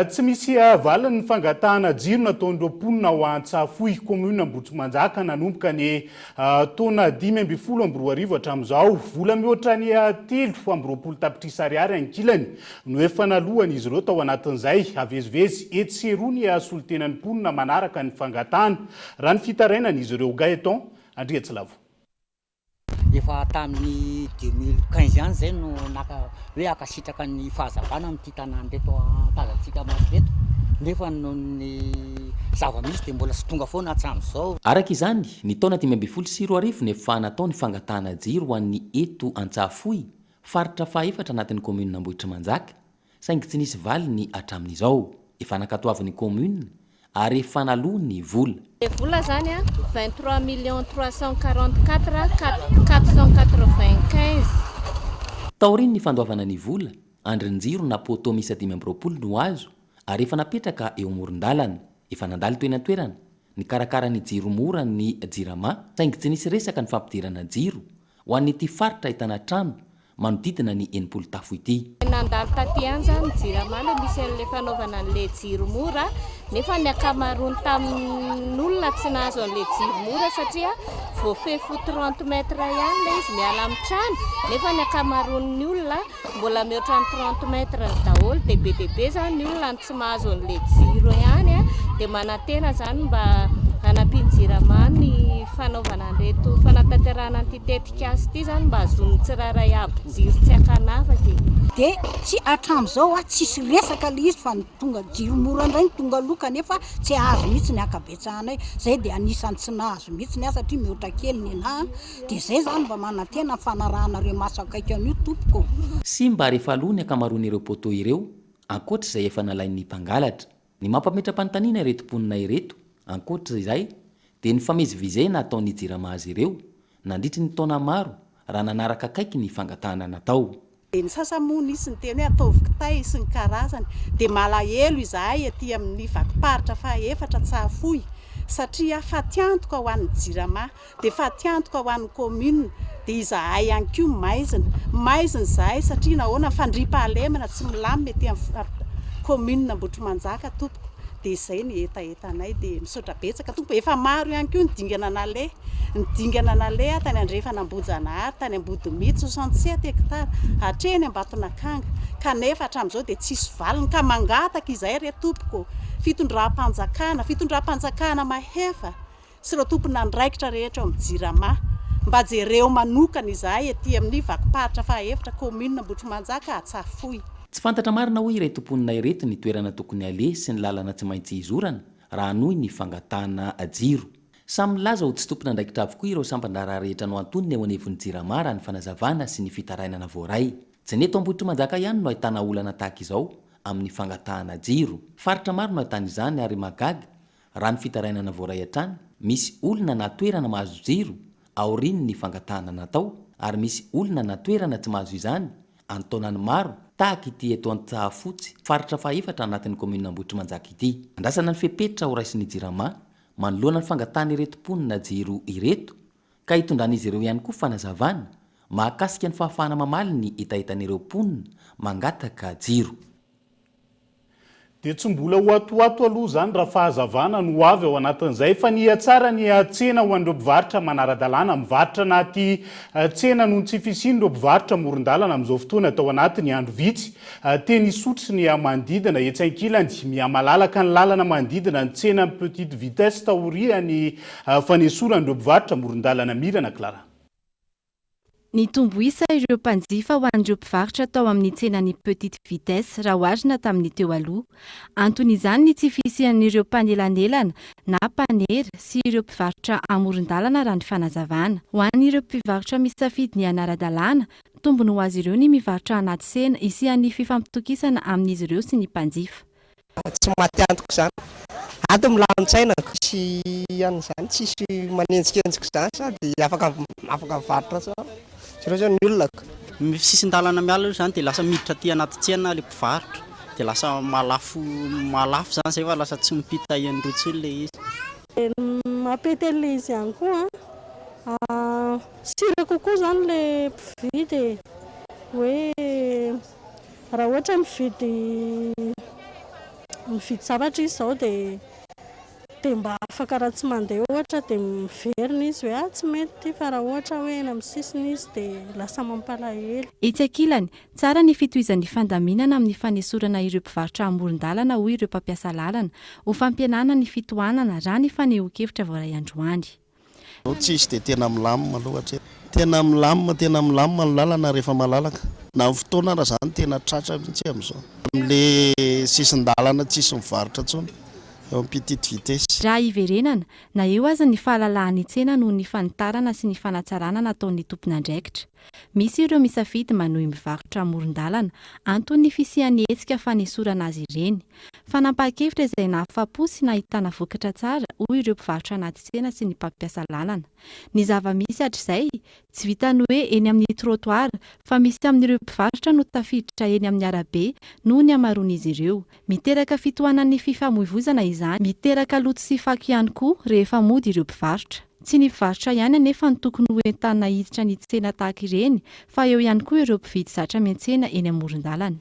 Tsy misy valiny ny fangatahana jiro nataon'ireo mponina ao Antsahafohy, kaominina Ambohitrimanjaka nanomboka ny taona 2015 hatramin'izao. Vola mihoatra ny 23 tapitrisa ariary ankilany no efa naloan'izy ireo tao anatin'izay. Avezivezy etsy sy eroa ny solontenan'ny mponina manaraka ny fangatahana, raha ny fitarainan'izy ireo. Gaëtan Andriatsilavo. Efa tamin'ny 2015 ihany izay no naka hoe hankasitraka ny fahazavana amin'ity tanàna ireto tazantsika maso ireto nefa noho ny zava-misy dia mbola tsy tonga foana hatramin'izao. Araka izany, ny taona 2015 no efa natao ny fangatahana jiro ho an'ny eto Antsahafohy Faritra fahaefatra anatin'ny kaominina Ambohitrimanjaka, saingy tsy nisy valiny hatramin'izao. Efa nankatoavin'ny kaominina ary efa naloa ny vola. Le vola zany a, 23 millions 344 495. Taorian'ny fandoavana ny vola, andrin-jiro na poteau miisa 25 no azo ary efa napetraka eo amoron-dalana. Efa nandalo teny an-toerana, nikarakara ny jiro mora ny Jirama, saingy tsy nisy resaka ny fampidirana jiro ho an'ity faritra ahitana trano manodidina ny 60 tafo ity. Nandalo taty ihany zany ny jirama le misy an'le fanaovana an'le jiro mora nefa ny ankamaroany tamin'olona tsy nahazo an'le jiro mora satria voafefy ho 30 mètres ihany le izy miala amin'ny trano nefa ny ankamaroan'ny olona Mbola mihoatra ny 30 mètres daholo dia be dia be zany ny olona no tsy mahazo an'le jiro ihany a, dia manantena zany mba hanampian'ny jirama ny fanaovana an'ireto fanatanterahana an'ity tetikasa ity zany mba hahazoan'ny tsirairay aby jiro tsy ankanavaka e. Dia tsy hatramin'izao a tsisy resaka le izy fa ny tonga jiro mora indray no tonga aloha kanefa tsy azo mihitsy ny ankabetsahanay, zay dia anisan'ny tsy nahazo mihitsy aho satria mihoatra kely nenaha. Dia izay izany mba manantena ny fanarahanareo maso akaiky an'io tompoko. Simba ary efa lo ny ankamaroan'ireo poteau ireo, ankoatra izay efa nalain'ny mpangalatra. Ny mampametra-panontaniana ireto mponina ireto, ankoatra izay, dia ny famezivezena ataon'ny Jirama azy ireo, nandritry ny taona maro, raha nanaraka akaiky ny fangatahana natao. Dia ny sasany moa nisy niteny hoe ataovy kitay sy ny karazany. Dia malahelo izahay aty amin'ny vakim-paritra fahaefatra Tsahafohy satria fatiantoka ho an'ny Jirama, dia fatiantoka ho an'ny commune, dia izahay ihany koa maizina. Maizina izahay satria nahoana? Fandriampahalemana tsy milamina ety amin'ny commune Ambohitrimanjaka tompoko. Dia izay ny hetahetanay. Dia misaotra betsaka tompoko. Efa maro ihany koa ny dingana naleha. Ny dingana naleha tany Andrefan'Ambohijanahary, tany Ambodimitsy, 67 hectares, hatreny Ambatonakanga, kanefa hatramin'izao dia tsisy valiny, ka mangataka izahay re tompoko, fitondram-panjakana, fitondram-panjakana mahefa sy ireo tompon'andraikitra rehetra ao amin'ny Jirama, mba jereo manokana izahay ety amin'ny vakim-paritra fahaefatra, commune Ambohitrimanjaka, Antsahafohy. Tsy fantatra marina hoy ireto mponina ireto ny toerana tokony haleha sy ny lalana tsy maintsy hizorana raha hanohy ny fangatahana jiro. Samy milaza ho tsy tompon'andraikitra avokoa ireo sampan-draharaha rehetra noantonina eo anivon'ny Jirama raha ny fanazavana sy ny fitarainana voaray. Tsy ny eto Ambohitrimanjaka ihany no ahitana olana tahaka izao amin'ny fangatahana jiro. Faritra maro no ahitana izany ary mahagaga raha ny fitarainana voaray hatrany, misy olona na toerana mahazo jiro aorian'ny fangatahana natao ary misy olona na toerana tsy mahazo izany an-taonany maro tahaka ity eto Antsahafotsy, faritra fahefatra anatin'ny kaominina Ambohitrimanjaka ity. Andrasana ny fepetra horaisin'ny Jirama Manoloana ny fangatahan'ireto mponina jiro ireto, ka hitondran'izy ireo ihany koa fanazavana mahakasika ny fahafahana mamaly ny hetahetan'ireo mponina mangataka jiro. Dia tsy mbola ho atoato aloha izany raha fahazavana no ho avy ao anatin'izay fa nihatsara ny tsena ho an'ireo mpivarotra manara-dalàna mivarotra anaty tsena noho ny tsy fisian'ireo mpivarotra amoron-dalana amin'izao fotoana tao anatin'ny andro vitsy teny Isotry sy ny manodidina. Etsy ankilany, mihamalalaka ny lalana manodidina ny tsenan'ny Petite Vitesse taorian'ny fanesoran'ireo mpivarotra amoron-dalana Mirana Clara. Nitombo isa ireo mpanjifa ho an'ireo mpivarotra tao amin'ny tsenan'ny Petite Vitesse raha oharina tamin'ny teo aloha. Anton'izany ny tsy fisian'ireo mpanelanelana na mpanera sy ireo mpivarotra amoron-dalana raha ny fanazavana. Ho an'ireo mpivarotra misafidy ny hanara-dalàna, tombony ho azy ireo ny mivarotra anaty tsena hisian'ny fifampitokisana amin'izy ireo sy ny mpanjifa. Tsy maty antoka izany. Ato milamin-tsaina. Tsisy an'izany, tsisy manenjikenjika izany sady afaka afaka mivarotra tsara. Jereo izao ny olona ka. Ny sisin-dalana miala aloha izany dia lasa miditra aty anaty tsena ilay mpivarotra dia lasa mahalafo mahalafo izany izay fa lasa tsy mipita an'ireo intsony ilay izy. Dia mampety an'ilay izy ihany koa an. Sira kokoa izany ilay mpividy e. Hoe Raha ohatra mividy mividy zavatra izy izao dia dia mba afaka raha tsy mandeha ohatra dia miverina izy hoe ah tsy mety ity fa raha ohatra hoe eny amin'ny sisiny izy dia lasa mampalahelo. Etsy ankilany, tsara ny fitohizan'ny fandaminana amin'ny fanesorana ireo mpivarotra amoron-dalana hoy ireo mpampiasa lalana, ho fampihenana ny fitohanana raha ny fanehoan-kevitra voaray androany. Tsisy dia tena milamina aloha hatreto. Tena milamina, tena milamina ny lalana rehefa malalaka. Na ny fotoana ara zany tena tratra mihitsy amin'izao. Amin'le sisin-dalana tsisy mivarotra intsony eo amin'ny petite vitesse. Raha hiverenana, na eo aza ny fahalalahan'ny tsena noho ny fanitarana sy ny fanatsarana nataon'ny tompon'andraikitra. Misy ireo misafidy manohy mivarotra amoron-dalana, anton'ny fisian'ny hetsika fanesorana azy ireny. Fanapahan-kevitra izay nahafapo sy nahitana vokatra tsara, hoy ireo mpivarotra anaty tsena sy ny mpampiasa lalana. Ny zava-misy hatrizay, tsy vitan'ny hoe eny amin'ny trottoir, fa misy amin'ireo mpivarotra no tafiditra eny amin'ny arabe noho ny hamaroan'izy ireo. Miteraka fitohanan'ny fifamoivoizana izany, miteraka loto sy fako ihany koa rehefa mody ireo mpivarotra. Tsy ny mpivarotra ihany anefa no tokony ho entanina hiditra ny tsena tahaka ireny fa eo ihany koa ireo mpividy zatra miantsena eny amoron-dalana.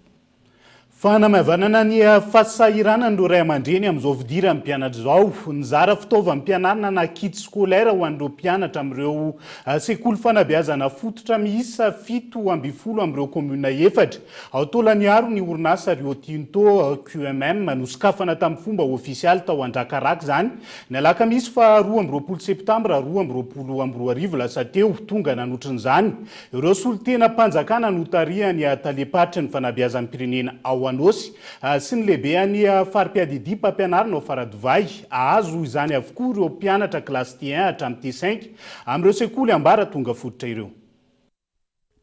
Fanamaivanana ny fahasahiranan'ireo ray aman-dreny amin'izao fidiran'ny mpianatra izao. Nizara fitaovam-pianarana na kit scolaire ho an'ireo mpianatra amin'ireo sekoly fanabeazana fototra miisa 17 amin'ireo kaominina efatra Ao Taolagnaro ny orinasa Rio Tinto QMM nosokafana tamin'ny fomba ofisialy tao Andrakaraka izany ny alakamisy faha 22 septambra 2022 lasa teo. Tonga nanotrona izany ireo solontenam-panjakana notarihan'ny talem-paritry ny fanabeazam-pirenena ao Anôsy sy ny lehibean'ny fari-piadidiam-pampianarana ao Faradovay. Ahazo izany avokoa ireo mpianatra kilasy T un hatramin'ny T cinq amin'ireo sekoly ambaratonga fototra ireo.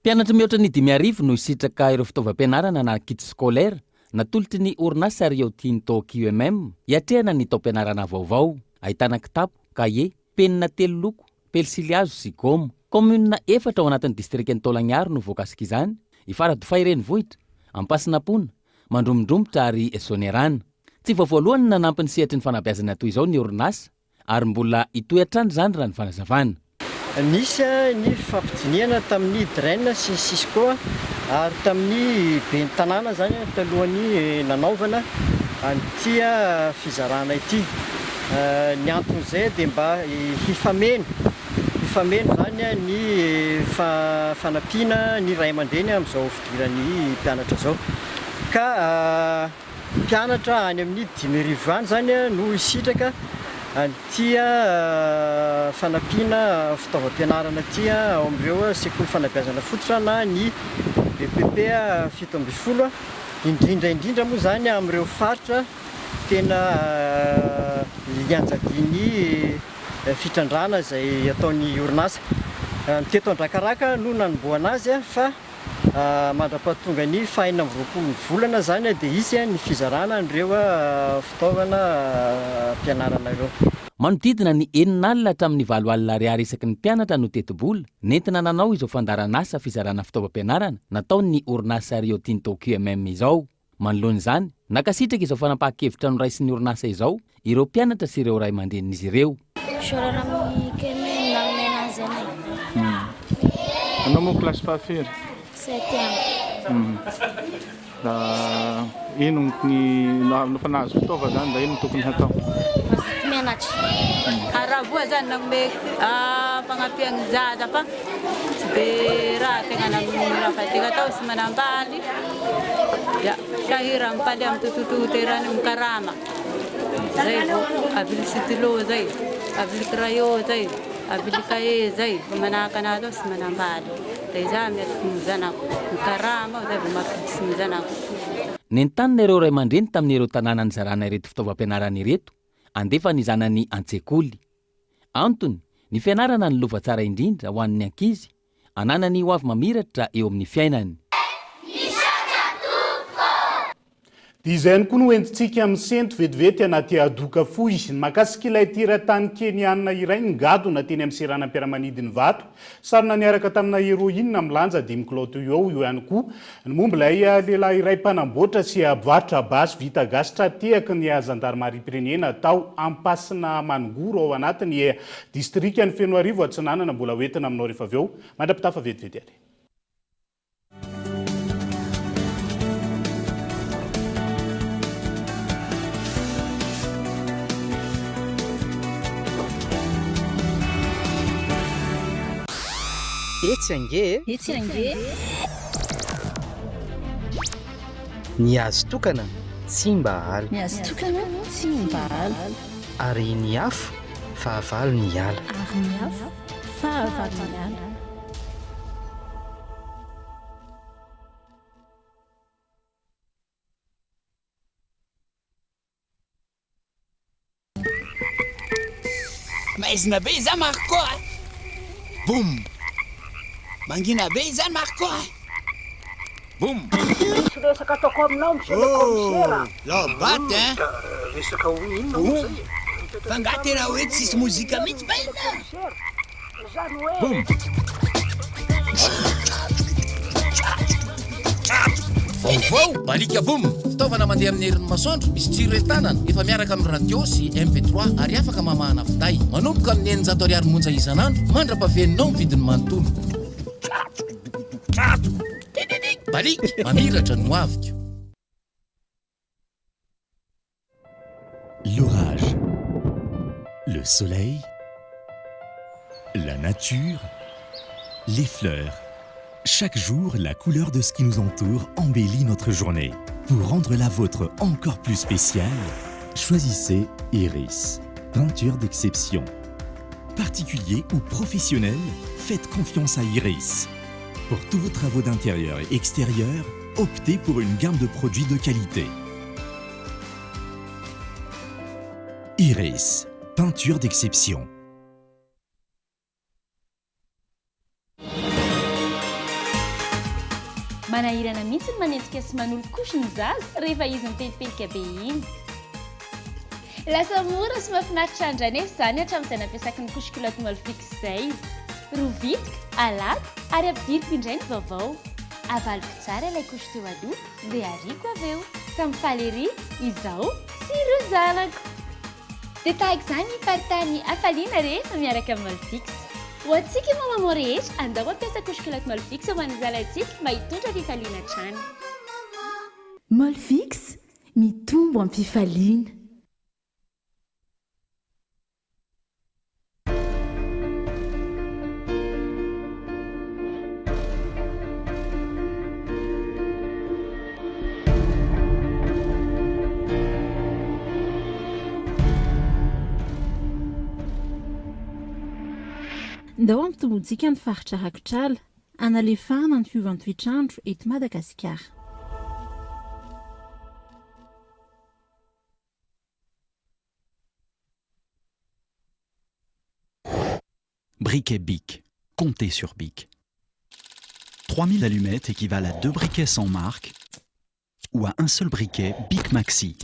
Mpianatra mihoatra ny 5000 no hisitraka ireo fitaovam-pianarana na kits scolaires natolotry ny orinasa Rio Tinto QMM hiatrehana ny taom-pianarana vaovao. Ahitana kitapo, kahie, penina telo loko, pensilihazo sy goma. Kaominina efatra ao anatin'ny distrikan'i Taolagnaro no voakasik'izany, i Faradofay renivohitra, Ampasinapona, Mandromindromotra ary Soanierana. Tsy vao voalohany no nanampy ny sehatry ny fanabeazana toy izao ny orinasa ary mbola hitohy hatrany izany raha ny fanazavana. Nisy ny fifampidinihana tamin'ny Dren sy ny Cisco ary tamin'ny ben'ny tanàna izany talohan'ny nanaovana an'ity fizarana ity. Ny anton'izay dia mba hifameno, hifameno izany ny fanampiana ny ray aman-dreny amin'izao fidiran'ny mpianatra izao. Ka. Mpianatra any amin'ny 5000 any izany no hisitraka an'ity fanampiana fitaovam-pianarana ity ao amin'ireo sekoly fanabeazana fototra na ny EPP 17, indrindra indrindra moa izany amin'ireo faritra tena ianjadian'ny fitrandrahana izay ataon'ny orinasa. Ny teto Andrakaraka no nanombohana azy fa. Mandra-pahatonga ny faha 26 ny volana izany dia hisy ny fizarana an'ireo fitaovana ampianarana ireo. Manodidina ny enina alina hatramin'ny valo alina ariary isaky ny mpianatra no tetibola nentina nanao izao fandaharanasa fizarana fitaovam-pianarana nataon'ny orinasa Rio Tinto QMM izao. Manoloana izany, nankasitraka izao fanapahan-kevitra noraisin'ny orinasa izao ireo mpianatra sy ireo ray aman-drenin'izy ireo. Isaorana amin'ny QMM nanome an'azy. Troisième. Anao moa kilasy fahafiry? Septième. Da ino ny nofa nahazo fitaova zany da ino no tokony hatao? Mazoto mianatra. Ary raha voa zany nanome fagnampiagny zaza fa tsy de raha tegna nanome raha fa tegna atao tsy manambaly dia sahira mipaly amy tototo terany mikarama zay vao avily stylo zay avily crayon zay avily cahier zay fa manahaka anahy zao tsy manambaly de za miatriky ny zanako mikarama aho zay vao mampiditsy ny zanako. Nentanina ireo ray aman-dreny tamin'ireo tanàna nizarana ireto fitaovam-pianarana ireto handefa ny zanany an-tsekoly. Antony, ny fianarana ny lova tsara indrindra ho an'ny ankizy, ananany ho avy mamiratra eo amin'ny fiainany. Misaotra tompoko! Dia izay ihany koa no entintsika misento vetivety anaty doka fohy. Ny mahakasika ilay teratany Keniana iray nigadona teny amin'ny seranam-piaramanidin'Ivato, sarona niaraka tamina heroïne milanja dimy kilao teo ho eo ihany koa ny momba ilay lehilahy iray mpanamboatra sy mpivarotra basy vita gasy tra-tehaky ny zandarimariam-pirenena tao Ampasina Manongoro ao anatin'ny distrikan'i Fenoarivo Atsinanana mbola hoentina aminao rehefa avy eo. Mandra-pitafa vetivety ary. Etsy ange e! Etsy ange e! Ny hazo tokana tsy mba ala. Ny hazo tokana tsy mba ala. Ary ny afo fahavalo ny ala. Ary ny afo fahavalo ny ala. Maizina be izany Marco a! Boum! Mangina be izany Marco a! Boum! Misy resaka ataoko aminao monsieur le commissaire a! Lao baty hein! Resaka ho inona moa Boum! zay e? Fa nga tena hoe tsisy mozika mihitsy baina? Zany hoe. Boum! Vaovao! Balika Boom! Fitaovana mandeha amin'ny herin'ny masoandro, misy jiro entanana, efa miaraka amin'ny radio sy MP3 ary afaka mamahana finday. Manomboka amin'ny 600 ariary monja isan'andro, mandra-pahaveninao ny vidiny manontolo. Baliaka, mamiratra ny hoaviko. L'orage, le soleil, la nature, les fleurs. Chaque jour, la couleur de ce qui nous entoure embellit notre journée. Pour rendre la vôtre encore plus spéciale, choisissez Iris, peinture d'exception. Particulier ou professionnel, faites confiance à Iris. Pour tous vos travaux d'intérieur et extérieur, optez pour une gamme de produits de qualité. Iris, peinture d'exception. Manahirana mihitsy ny manenjika sy manolo couche ny zaza rehefa izy mipelipelika be iny. Lasa mora sy mahafinaritra indray anefa izany hatramin'izay nampiasako ny couche culotte Molfix izay. Rovitiko, alako ary ampidiriko indray ny vaovao. Avaloko tsara ilay couche teo aloha dia ariako avy eo. Samy faly ery izaho sy ireo zanako. Dia tahaka izany ny hiparitahan'ny hafaliana rehefa miaraka amin'ny Molfix. Ho antsika maman maman rehetra, andao hampiasa couche culotte Molfix ho an'ny zanatsika mba hitondra fifaliana hatrany. Molfix, mitombo am-pifaliana. Ndao hampitombointsika ny faritra rakotr'ala hanalefahana ny fiovan-toetr'andro eto Madagasikara. Briquet Bic. Comptez sur Bic. 3000 allumettes équivalent à deux briquets sans marque ou à un seul briquet Bic Maxi.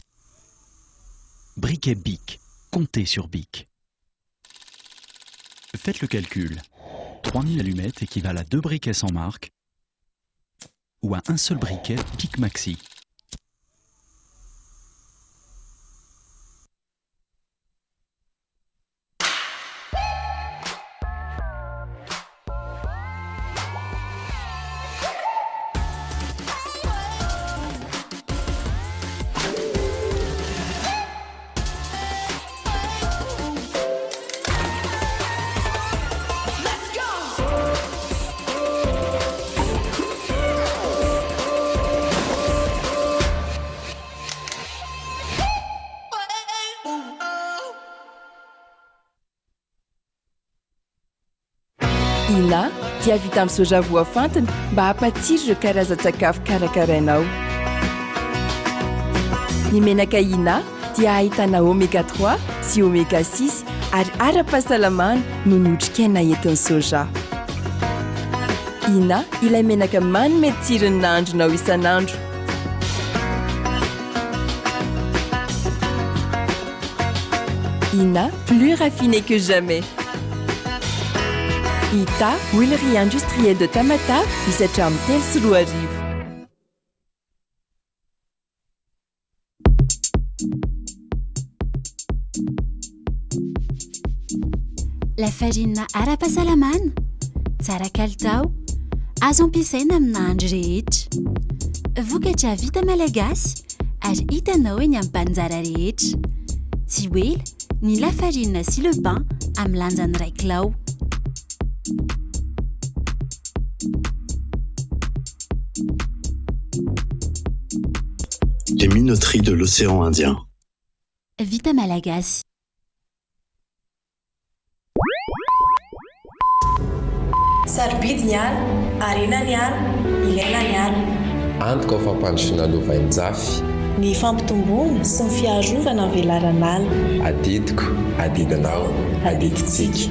Briquet Bic. Comptez sur Bic. Faites le calcul. 3000 allumettes équivalent à deux briquets sans marque ou à un seul briquet Bic Maxi. Ina dia vita amin'ny soja voafantina mba hampatsiro ireo karazan-tsakafo karakarainao. Ny menaka Ina dia ahitana oméga 3 sy oméga 6 ary ara-pahasalamana noho ny otrikaina entin'ny soja. Ina ilay menaka manome tsiro ny nahandronao isan'andro. Ina, plus raffiné que jamais. Ita, huilerie industrielle de Tamatave, misy hatramin'ny 2003. Lafarinina ara-pahasalamana, tsara kalitao, azo ampiasaina amin'ny nahandro rehetra. Vokatra vita malagasy ary hitanao eny amin'ny mpaninjara rehetra. Tsy ho ela ny lafarinina sy le pain amin'ny lanjany iray kilao. Les minoteries de l'océan Indien. Vita malagasy. Sarobidy ny ala, harena ny ala, ilaina ny ala. Antoka ho fampandrosoana lovainjafy. Ny fampitomboana sy ny fiarovana ny velaran'ala. Adidiko, adidinao, adidintsika.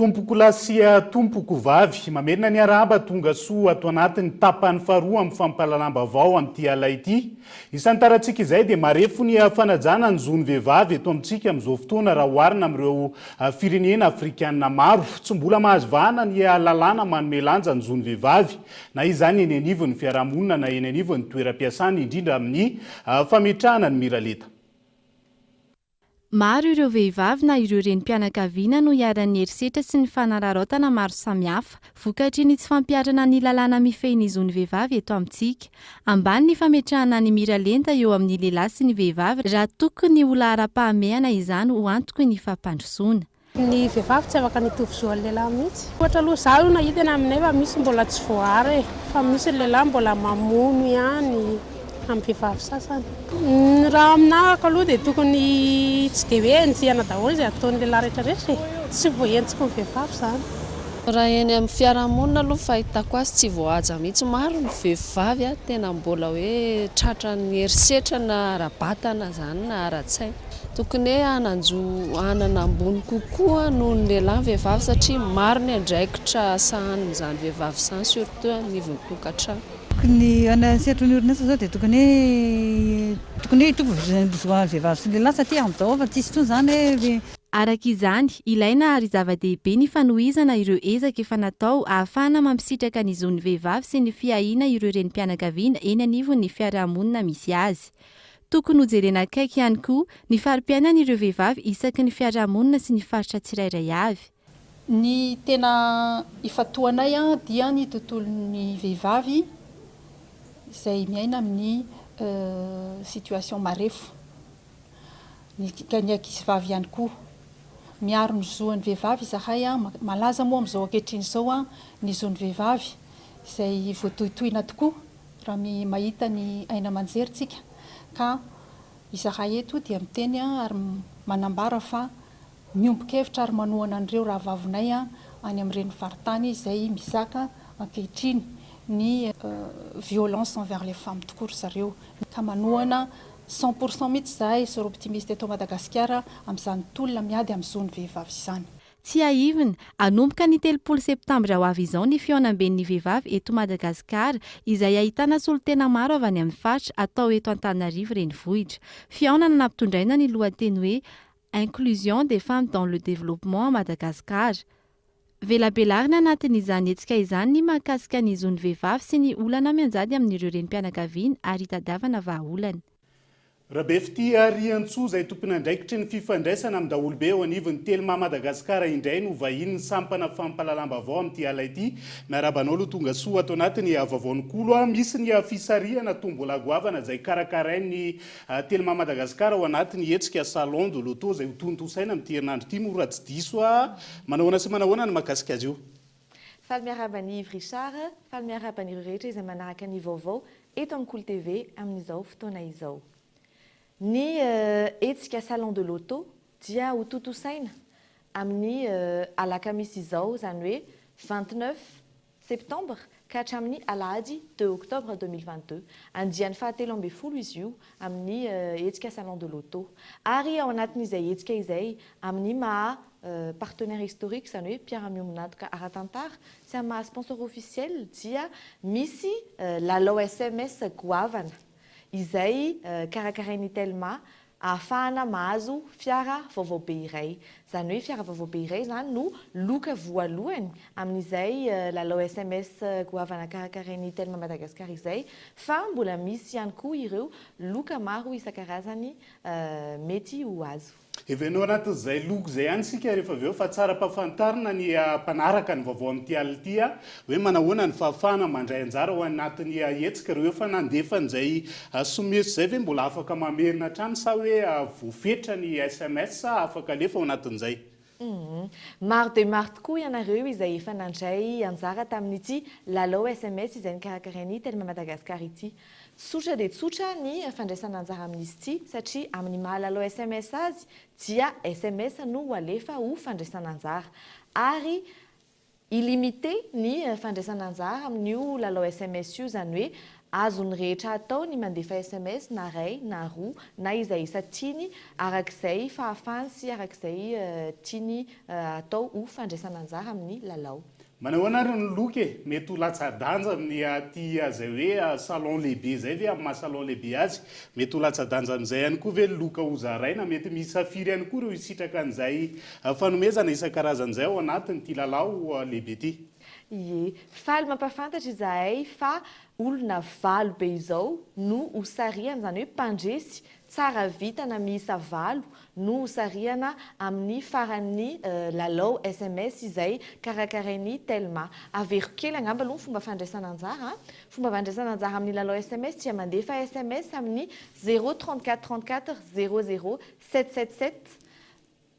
Tompokolahy sy tompokovavy, mamerina ny arahaba tonga soa ato anatin'ny tapany faharoa amin'ny fampahalalam-baovao amin'ity alina ity. Isantarantsika izay dia marefo ny fanajana ny zon'ny vehivavy eto amintsika amin'izao fotoana raha oharina amin'ireo firenena afrikana maro. Tsy mbola mahazo vahana ny lalàna manome lanja ny zon'ny vehivavy na izany eny anivon'ny fiarahamonina na eny anivon'ny toeram-piasana indrindra amin'ny fametrahana ny miralenta. Maro ireo vehivavy na ireo renim-pianakaviana no iharan'ny herisetra sy ny fanararaotana maro samihafa, vokatry ny tsy fampiharana ny lalàna mifehy ny zon'ny vehivavy eto amintsika. Ambany ny fametrahana ny miralenta eo amin'ny lehilahy sy ny vehivavy raha tokony ho laharam-pahamehana izany ho antoky ny fampandrosoana. Ny vehivavy tsy afaka ny hitovy zo an'ny lehilahy mihitsy. Ohatra aloha za aloha nahita eny aminay fa misy mbola tsy voaaro e, fa misy ny lehilahy mbola mamono ihany amin'ny vehivavy sasany. Ny raha aminahako aloha dia tokony tsy dia hoe enjehina daholo izay ataon'ny lehilahy rehetra rehetra e, tsy voahenjiky ny vehivavy izany. Raha eny amin'ny fiarahamonina aloha ny fahitako azy tsy voahaja mihitsy, maro ny vehivavy tena mbola hoe tratran'ny herisetra na ara-batana izany na ara-tsaina. Tokony hoe hanan-jo hanana ambony kokoa noho ny lehilahy ny vehivavy satria maro ny andraikitra sahanin'izany vehivavy izany surtout anivon'ny tokantrano. Tokony any sehatry ny orinasa izao dia tokony hoe tokony hoe hitovy ny zo an'ny vehivavy sy ny lehilahy satria amin'izao efa tsisy intsony izany hoe. Araka izany, ilaina ary zava-dehibe ny fanohizana ireo ezaka efa natao ahafahana mampisitraka ny zon'ny vehivavy sy ny fiahiana ireo renim-pianakaviana eny anivon'ny fiarahamonina misy azy. Tokony hojerena akaiky ihany koa ny fari-piainan'ireo vehivavy isaky ny fiarahamonina sy ny faritra tsirairay avy. Ny tena ifantohanay dia ny tontolon'ny vehivavy izay miaina amin'ny situation marefo, ny ankizivavy ihany koa. Miaro ny zon'ny vehivavy izahay, malaza moa amin'izao ankehitriny izao ny zon'ny vehivavy izay voatohitohina tokoa Raha mahita ny aina aman-jery tsika ka izahay eto dia miteny ary manambara fa miombon-kevitra ary manohana an'ireo rahavavinay any amin'ireny faritany izay mizaka ankehitriny ny violence envers les femmes tokoa ry zareo ka manohana 100% mihitsy izahay Soroptimist eto Madagasikara amin'izany tolona miady amin'ny zon'ny vehivavy izany. Tsiahivina, hanomboka ny 30 septambra ho avy izao ny fihaonamben'ny vehivavy eto Madagasikara, izay ahitana solontena maro avy any amin'ny faritra, atao eto Antananarivo Renivohitra. Fihaonana nampitondraina ny lohateny hoe Inclusion des femmes dans le développement à Madagascar. Velabelarina anatin'izany hetsika izany ny mahakasika ny zon'ny vehivavy sy ny olana mianjady amin'ireo renim-pianakaviana ary hitadiavana vahaolana. Rabefitia Riantsoa izay tompon'andraikitry ny fifandraisana amin'ny daholobe eo anivon'ny Telma Madagasikara indray no vahinin'ny sampana fampahalalam-baovao amin'ity alina ity. Miarahaba anao aloha tonga soa ato anatin'ny Vaovaon'ny Kolo. Misy ny fisarihana tombola goavana izay karakarain'ny Telma Madagasikara ao anatin'ny hetsika Salon de l'auto izay hotontosaina amin'ity herinandro ity moa raha tsy diso aho. Manahoana sy manahoana ny mahakasika azy io? Faly miarahaba an'i Yves Richard, faly miarahaba an'ireo rehetra izay manaraka ny vaovao eto amin'ny Kolo TV amin'izao fotoana izao. Ny hetsika Salon de l'auto dia ho tontosaina amin'ny alakamisy izao, izany hoe 29 septembre ka hatramin'ny alahady deux octobre 2022. Andiany fahatelo 13 izy io amin'ny hetsika Salon de l'auto. Ary ao anatin'izay hetsika izay, amin'ny maha partenaire historique, izany hoe mpiara-miombon'antoka ara-tantara, sy amin'ny maha sponsor officiel dia misy lalao sms goavana izay karakarain'ny Telma ahafahana mahazo fiara vaovao be iray. Izany hoe fiara vaovao be iray izany no loka voalohany amin'izay lalao sms goavana karakarain'ny Telma Madagascar izay fa mbola misy ihany koa ireo loka maro isan-karazany mety ho azo. Heverina ao anatin'izay loka izay ihany isika rehefa avy eo fa tsara ampahafantarina ny mpanaraka ny vaovao amin'ity alina ity hoe manahoana ny fahafahana mandray anjara ao anatin'ny hetsika. Ireo efa nandefa an'izay someso izay ve mbola afaka mamerina hatrany sa hoe voafetra ny sms afaka alefa ao anatin'izay? Maro dia maro tokoa ianareo izay efa nandray anjara tamin'ity lalao sms izay nokarakarain'ny Telma Madagascar ity. Tsotra dia tsotra ny fandraisana anjara amin'izy ity satria amin'ny maha lalao sms azy dia sms no ho alefa ho fandraisana anjara. Ary illimité ny fandraisana anjara amin'io lalao sms io, izany hoe azon'ny rehetra atao ny mandefa sms na iray na roa na izay isa tiany arak'izay fahafahany sy arak'izay tiany atao ho fandraisana anjara amin'ny lalao. Manahoana ary ny loka e? Mety ho latsa-danja amin'ny aty izay hoe salon lehibe izay ve amin'ny maha salon lehibe azy? Mety ho latsa-danja amin'izay ihany koa ve ny loka hozaraina? Mety miisa firy ihany koa ireo hisitraka an'izay fanomezana isan-karazany izay ao anatin'ity lalao lehibe ity? Ie. Faly mampahafantatra izahay fa olona valo be izao no hosarihana, izany hoe mpandresy Tsara vintana miisa valo no hosarihana amin'ny faran'ny lalao sms izay karakarain'ny Telma. Averiko kely angamba aloha ny fomba fandraisana anjara a! Fomba fandraisana anjara amin'ny lalao sms dia mandefa sms amin'ny zéro 34 34 zéro zéro sept sept sept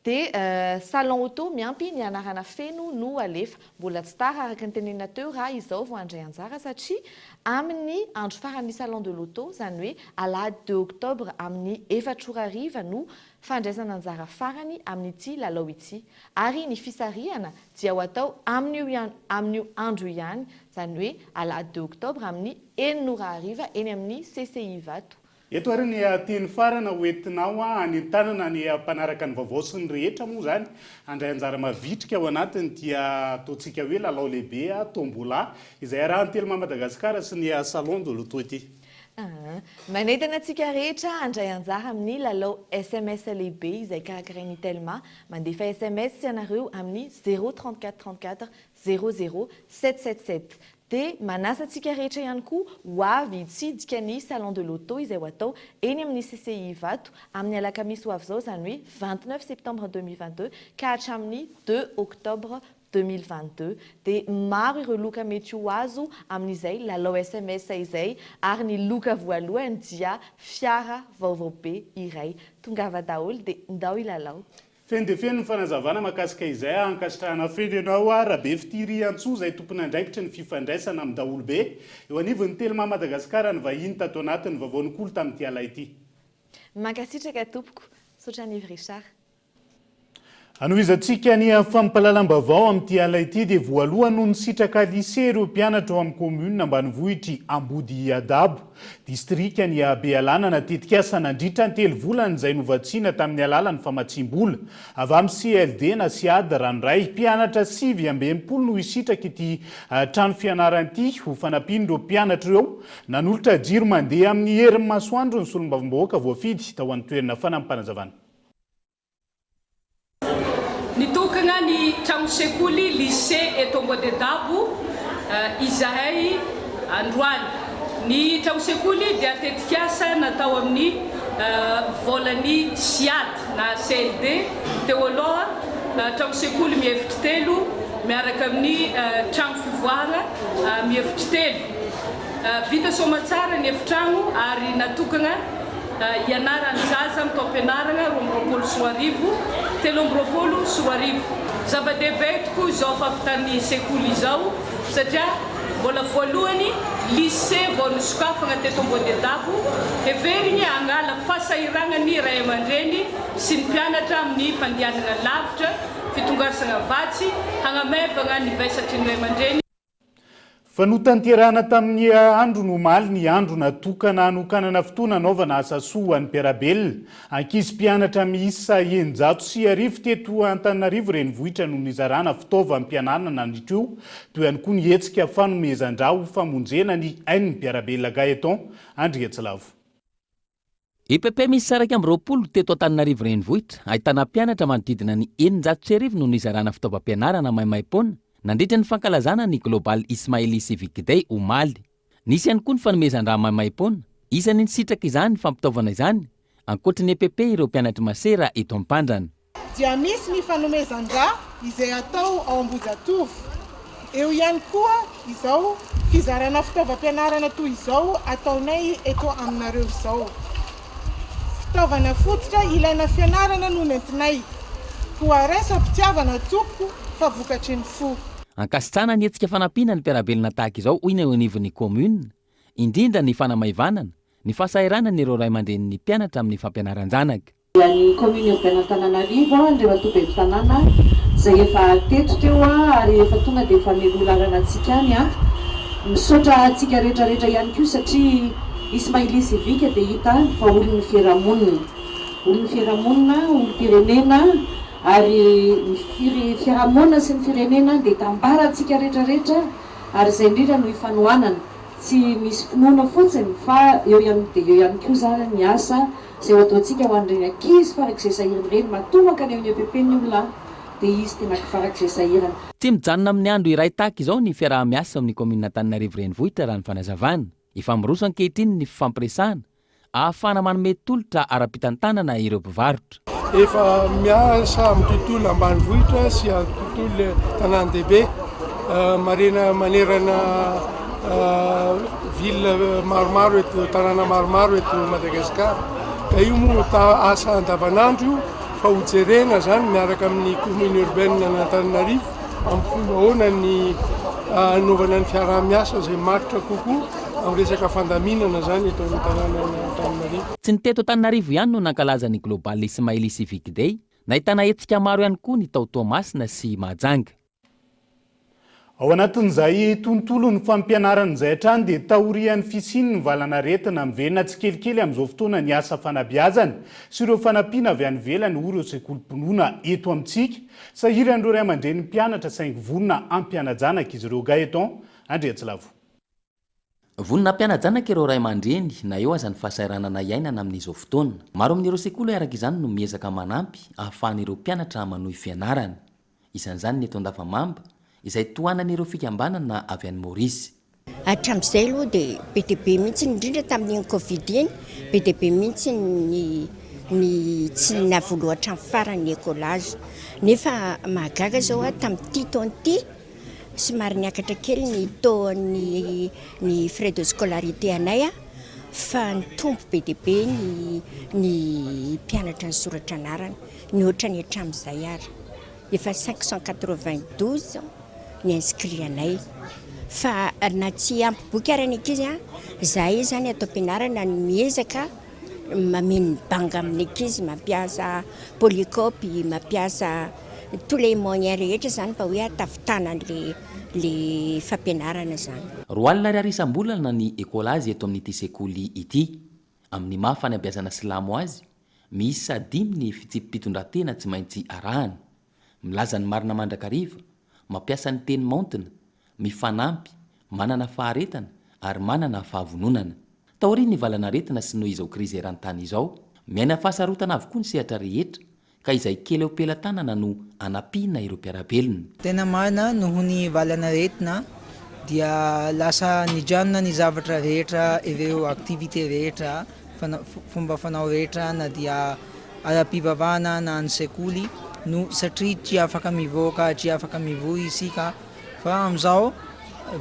Dia salon auto miampy ny anarana feno no alefa. Mbola tsy tara araka ny tenenina teo raha izao vao handray anjara satria amin'ny andro faran'ny salon de l'auto, izany hoe alahady deux octobre amin'ny efatra ora hariva no fandraisana anjara farany amin'ity lalao ity. Ary ny fisarihana dia ho atao amin'io amin'io andro io ihany, izany hoe alahady deux octobre amin'ny enina ora hariva eny amin'ny CCI Ivato. Eto ary ny teny farana ho entinao hanentanana ny mpanaraka ny vaovao sy ny rehetra moa izany handray anjara mavitrika ao anatin'ity ataontsika hoe lalao lehibe Tombola izay arahan'ny Telma Madagascar sy ny Salon de l'auto ity. Manentana antsika rehetra handray anjara amin'ny lalao sms lehibe izay karakarain'ny Telma. Mandefa sms ianareo amin'ny zéro 34 34 zéro zéro sept sept sept. Dia manasa antsika rehetra ihany koa ho avy hitsidika ny Salon de l'auto izay ho atao eny amin'ny CCI Ivato amin'ny alakamisy ho avy izao izany hoe 29 septembre 2022 ka hatramin'ny deux octobre 2022. Dia maro ireo loka mety ho azo amin'izay lalao sms izay ary ny loka voalohany dia fiara vaovao be iray. Tongava daholo dia ndao hilalao. Feno dia feno ny fanazavana mahakasika izay ankasitrahana feno ianao Rabefitia Riantsoa izay tompon'andraikitry ny fifandraisana amin'ny daholobe eo anivon'ny Telma Madagascar ny vahiny tato anatin'ny vaovao nikolo tamin'ity alay ity. Mankasitraka tompoko. Misaotra an'i Yves Richard. Hanohizantsika ny fampahalalam-baovao amin'ity alina ity dia voalohany no nisitraka lycée ireo mpianatra ao amin'ny commune ambanivohitr'i Ambodiadabo. Distrikan'i Bealanana tetikasa nandritra ny telo volana izay novatsiana tamin'ny alalan'ny famatsiam-bola avy amin'ny CLD na Ciad ranoray. Mpianatra 69 no hisitraka ity trano fianarana ity ho fanampian'ireo mpianatra ireo. Nanolotra jiro mandeha amin'ny herin'ny masoandro ny solombavambahoaka voafidy tao an-toerana fanampim-panazavana. Nitokana ny trano sekoly Lycée eto Ambodedabo izahay androany. Ny trano sekoly dia tetikasa natao amin'ny volan'ny CIAD na CLD teo aloha, trano sekoly miefitry telo miaraka amin'ny trano fivoahana miefitry telo. Vita soamatsara ny efitrano ary natokana hianaran'ny zaza amin'ny taom-pianarana 2022, 2023. Zava-dehibe tokoa izao fahavitan'ny sekoly izao satria mbola voalohany lycée vao nosokafana teto Ambodedabo. Heveriny hanala fahasahiranan'ny ray aman-dreny sy ny mpianatra amin'ny fandehanana lavitra, fitongasana vatsy, hagnamaivagna ny vesatry ny ray aman-dreny. Fa notanterahana tamin'ny androny omaly ny andro natokana hanokanana fotoana hanaovana asa soa ho an'ny mpiara-belona. Ankizy mpianatra miisa 1600 teto Antananarivo renivohitra no nizarana fitaovam-pianarana nandritra io, toy ihany koa ny hetsika fanomezan-drà ho famonjena ny ain'ny mpiara-belona Gaëtan Andriatsilavo. EPP miisa 21 teto Antananarivo Renivohitra, ahitana mpianatra manodidina ny 1600 no nizarana fitaovam-pianarana maimaimpoana nandritra ny fankalazana ny Global Ismaili Civic Day omaly. Nisy ihany koa ny fanomezan-drà maimaimpoana. Isan'ny nisitraka izany fampitaovana izany, ankoatry ny EPP ireo mpianatr'i Masera eto Ampandrana. Dia misy ny fanomezan-drà izay atao ao Ambohijatovo. Eo ihany koa izao fizarana fitaovam-pianarana toy izao ataonay eto aminareo izao. Fitaovana fototra ilaina fianarana no nentinay. Koa raiso am-pitiavana tompoko fa vokatry ny fo. Ankasitrahana ny hetsika fanampiana ny mpiara-belona tahaka izao hoy ny eo anivon'ny kaominina, indrindra ny fanamaivanana ny fahasahiranan'ireo ray aman-drenin'ny mpianatra amin'ny fampianaran-janaka. Dia ny Commune Urbaine Antananarivo, Andriamatoa Ben'ny Tanàna, izay efa teto teo ary efa tonga dia efa mialoha lalana antsika any. Misaotra antsika rehetra rehetra ihany koa satria Ismaili Civique dia hita fa olon'ny fiarahamonina. Olon'ny fiarahamonina, olom-pirenena ary ny fiarahamonina sy ny firenena dia itambarantsika rehetra rehetra ary izay indrindra no ifanohanana. Tsy misy finoana fotsiny fa eo ihany dia eo ihany koa izany ny asa Izay ho ataontsika ho an'ireny ankizy farak'izay sahirana ireny, matoa mankany amin'ny EPP ny olona dia izy tena farak'izay sahirana. Tsy mijanona amin'ny andro iray tahaka izao ny fiaraha-miasa amin'ny kaominina Antananarivo Renivohitra raha ny fanazavana. Efa miroso ankehitriny ny fifampiresahana ahafahana manome tolotra ara-pitantanana ireo mpivarotra. Efa miasa amin'ny tontolo ambanivohitra sy amin'ny tontolo tanàn-dehibe marina manerana ville maromaro eto tanàna maromaro eto Madagasikara. Ka io moa ta asa andavanandro io fa ho jerena zany miaraka amin'ny commune urbaine an'Antananarivo amin'ny fomba ahoana ny hanaovana ny fiaraha-miasa izay matotra kokoa amin'ny resaka fandaminana zany eto amin'ny tanànan'Antananarivo. Tsy ny teto Antananarivo ihany no nankalaza ny Global Ismaili Civic Day, nahitana hetsika maro ihany koa ny tao Toamasina sy Mahajanga. Ao anatin'izay tontolon'ny fampianarana izay hatrany dia taorian'ny fisian'ny valanaretina miverina tsikelikely amin'izao fotoana ny asa fanabeazana sy ireo fanampiana avy any ivelany hoy ireo sekolim-pinoana eto amintsika. Sahiran'ireo ray aman-drenin'ny mpianatra saingy vonona hampiana-janaka izy ireo. Gaëtan Andriatsilavo. Vonona hampiana-janaka ireo ray aman-dreny na eo aza ny fahasahiranana iainana amin'izao fotoana. Maro amin'ireo sekoly araka izany no miezaka manampy ahafahan'ireo mpianatra manohy fianarana. Isan'izany ny eto Andavamamba, izay tohanan'ireo fikambanana avy any Maorisy. Hatramin'izay aloha dia be dia be mihitsy, indrindra tamin'iny Covid iny, be dia be mihitsy ny ny tsy nahavoaloha hatramin'ny farany ny écolage. Nefa mahagaga izao tamin'ity taona ity, Somary niakatra kely ny taux ny ny frais de scolarité anay fa nitombo be dia be ny ny mpianatra nisoratra anarana, nihoatra ny hatramin'izay ary. Efa 592 ny inscrit anay. Fa na tsy ampy boky ary ny ankizy, izahay izany ato am-pianarana no miezaka mameno ny banga amin'ny ankizy, mampiasa polycope, mampiasa Tous les moyens rehetra zany mba hoe ahatafitana an'le le fampianarana zany. 20 ariary isam-bolana ny ekolazy eto amin'ity sekoly ity. Amin'ny maha fanabeazana silamo azy, miisa dimy ny fitsipi-pitondran-tena tsy maintsy arahana. Milaza ny marina mandrakariva, mampiasa ny teny maontina, mifanampy, manana faharetana ary manana fahavononana. Taorian'ny valanaretina sy noho izao krizy eran-tany izao, miaina fahasarotana avokoa ny sehatra rehetra ka izay kely eo am-pelatanana no anampiana ireo mpiara-belona. Tena marina, noho ny valanaretina dia lasa nijanona ny zavatra rehetra, ireo activité rehetra. fomba fanao rehetra na dia ara-pivavahana na any sekoly no satria tsy afaka mivoaka, tsy afaka mivory isika fa amin'izao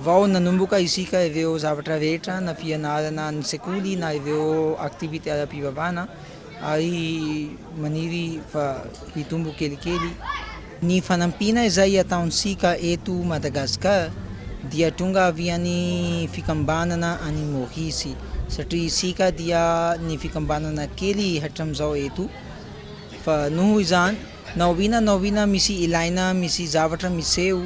vao nanomboka isika ireo zavatra rehetra na fianarana any sekoly na ireo activité ara-pivavahana ary maniry fa hitombo kelikely. Ny fanampiana izay ataontsika eto Madagasikara dia tonga avy any fikambanana any Maorisy satria isika dia ny fikambanana kely hatramin'izao eto fa noho izany na oviana na oviana misy ilaina misy zavatra miseho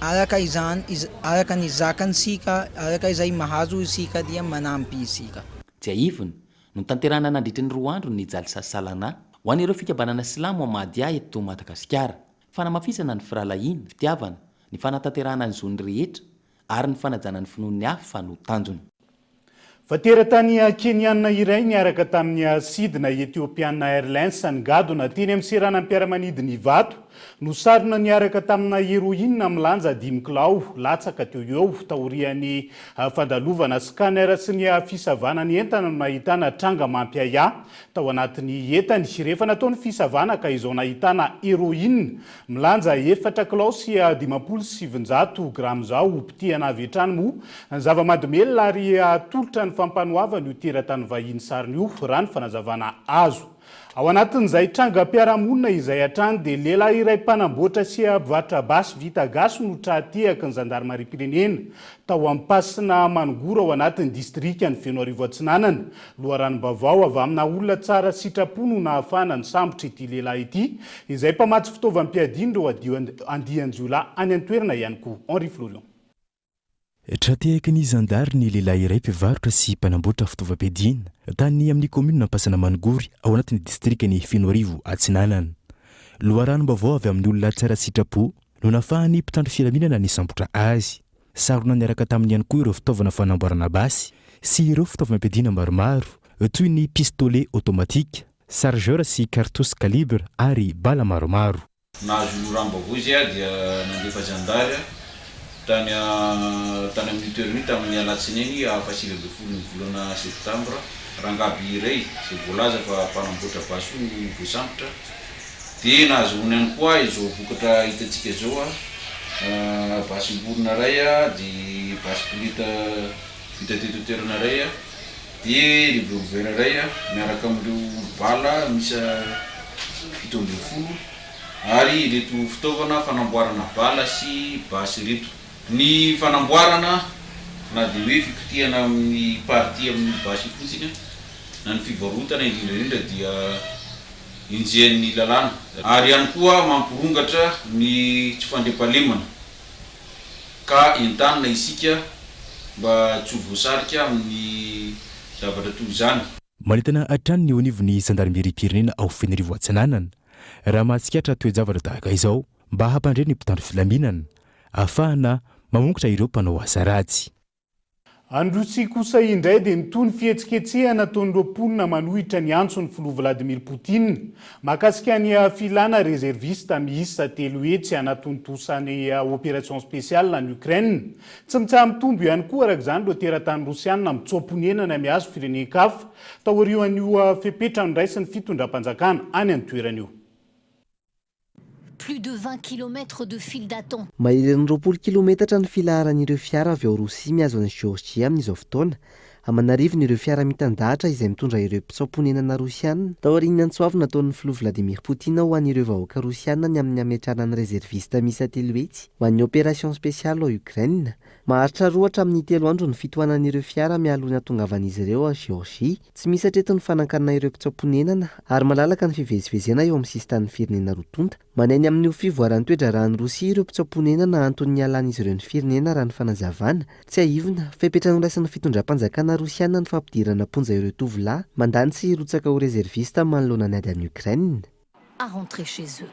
araka izany araka ny zakantsika araka izay mahazo isika dia manampy isika. Tsiahivina, Notanterahina nandritry ny roa andro ny Jalsa Salana ho an'ireo fikambanana silamo Ahmadiyya eto Madagasikara. Fanamafisana ny firahalahiana, fitiavana, ny fanatanterahana ny zon'ny rehetra ary ny fanajana ny finoan'ny hafa no tanjona. Fa teratany Keniana iray niaraka tamin'ny sidina Ethiopian Airlines nigadona teny amin'ny seranam-piaramanidina Ivato no sarona niaraka tamina heroine milanja dimy kilao latsaka teo ho eo taorian'ny Fandalovana scanner sy ny fisavana ny entana no nahitana tranga mampiahiahy tao anatin'ny entany. Rehefa natao ny fisavana ka izao nahitana heroine milanja efatra kilao sy 950 grama izao. Hopotehana avy hatrany moa ny zava-mahadomelina ary hatolotra ny fampanoavana io teratany vahiny sarony io, raha ny fanazavana azo. Ao anatin'izay trangam-piarahamonina izay hatrany dia lehilahy iray mpanamboatra sy mpivarotra basy vita gasy no tra-tehaky ny zandarimariam-pirenena tao Ampasina Manogoro ao anatin'ny distrikan'i Fenoarivo Atsinanana. Loharanom-baovao avy amina olona tsara sitrapo no nahafahana nisambotra ity lehilahy ity izay mpamatsy fitaovam-piadian'ireo andian-jiolahy any an-toerana ihany koa. Henri Florian. Tra-tehaky ny zandary ny lehilahy iray mpivarotra sy mpanamboatra fitaovam-piadiana tany amin'ny kaominina Ampasana Manigory ao anatin'ny distrikan'i Fenoarivo Atsinanana. Loharanom-baovao avy amin'ny olona tsara sitrapo no nahafahan'ny mpitandro filaminana nisambotra azy. Sarona niaraka taminy ihany koa ireo fitaovana fanamboarana basy sy ireo fitaovam-piadiana maromaro toy ny pistolet automatique, chargeur sy cartouche calibre ary bala maromaro. Nahazo loharam-baovao izy dia nandefa zandary tany tany amin'io toerana io tamin'ny alatsinainy faha 19 ny volana septambra. Rangahy iray izay voalaza fa mpanamboatra basy io no voasambotra dia nahazoany ihany koa izao vokatra hitantsika izao, basim-borona iray dia basy poleta vita teto an-toerana iray dia revolver iray miaraka amin'ireo bala miisa 17 ary ireto fitaovana fanamboarana bala sy basy ireto. Ny fanamboarana na dia hoe fikotehana amin'ny partie amin'io basy io fotsiny na ny fivarotana indrindra indrindra dia enjehan'ny lalàna ary ihany koa mampirongatra ny tsy fandriampahalemana. Ka entanina isika mba tsy ho voasarika amin'ny zavatra toy izany. Manentana hatrany ny eo anivon'ny zandarimeriam-pirenena ao Fenerivo Atsinanana raha mahatsikaritra toe-javatra tahaka izao mba hampandre ny mpitandro filaminana ahafahana mamongotra ireo mpanao asa ratsy. Any Rosia kosa indray dia mitohy ny fihetsiketsehana ataon'ireo mponina manohitra ny antson'ny filoha Vladimir Poutine mahakasika ny filàna rezervista miisa 300 hanatontosa ny opération spéciale any Ukraine. Tsy mitsaha-mitombo ihany koa araka izany ireo teratany rosiana mitsoa-ponenana mihazo firenen-kafa taorian'io fepetra noraisin'ny fitondram-panjakana any an-toerana io. Plus de 20 kilomètres de file d'attente. Maherin'ny 20 kilometatra ny filaharan'ireo fiara avy ao Rosia mihazo an'i Georgia amin'izao fotoana. Aman'arivony ireo fiara mitandahatra izay mitondra ireo mpitsoa-ponenana Rosiana, taorian'ny antsoavo nataon'ny filoha Vladimir Putin ho an'ireo vahoaka Rosiana ny amin'ny hametrahana ny rezervista miisa 300 ho an'ny opération spéciale ao Ukraine. Maharitra roa hatramin'ny telo andro ny fitohanan'ireo fiara mialoha ny hatongavan'izy ireo ao Georgia. Tsy misy hatreto ny fanankanana ireo mpitsoa-ponenana ary malalaka ny fivezivezena eo amin'ny sisintanin'ny firenena roa tonta. Manahy ny amin'ny ho fivoaran'ny toe-draharahan'i Rosia ireo mpitsoa-ponenana anton'ny nialan'izy ireo ny firenena raha ny fanazavana. Tsiahivina, fepetra noraisin'ny fitondram-panjakana rosiana ny fampidirana am-ponja ireo tovolahy mandà ny tsy hirotsaka ho rezervista manoloana ny ady any Ukraine. à rentrer chez eux.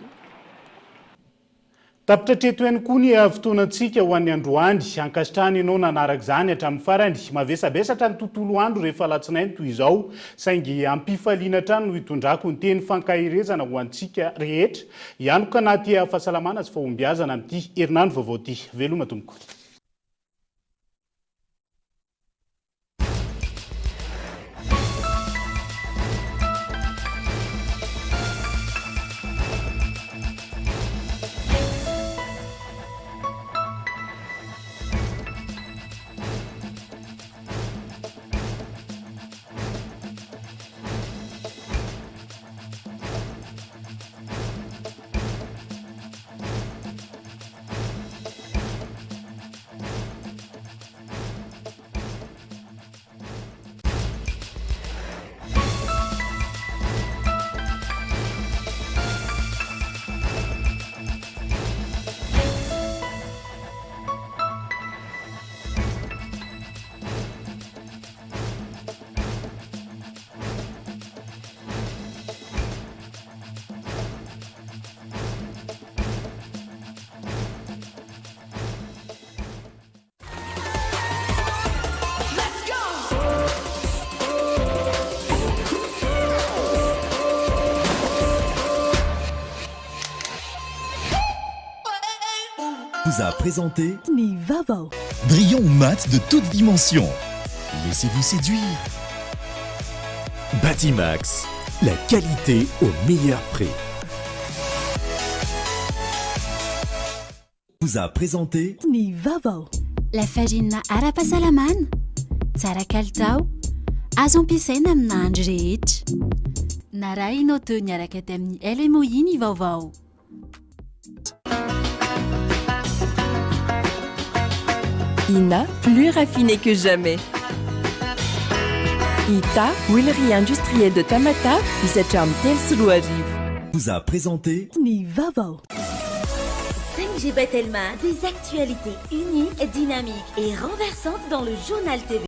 Tapitra hatreto ihany koa ny fotoanantsika ho an'ny androany. Ankasitrahana ianao nanaraka izany hatramin'ny farany. Mavesabesatra ny tontolo andro rehefa alatsinainy toy izao, saingy am-pifaliana hatrany no itondrako ny teny fankaherezana ho antsika rehetra hianoka anaty fahasalamana sy fahombiazana amin'ity herinandro vaovao ity. Veloma tompoko. Vous a présenté Ny vaovao. Brillant ou mat de toutes dimensions. Laissez-vous séduire. Batimax, la qualité au meilleur prix. Vous a présenté Ny vaovao. Lafarinina ara-pahasalamana, tsara kalitao, azo ampiasaina amin'ny nahandro rehetra. Narahinao teo niaraka tamin'ny LMOI ny vaovao. Ina, plus raffiné que jamais. Ita, huilerie industrielle de Tamatave, misy hatramin'ny 2003. Vous a présenté Ny vaovao. 5G Batelma, des actualités uniques, dynamiques et renversantes dans le journal TV.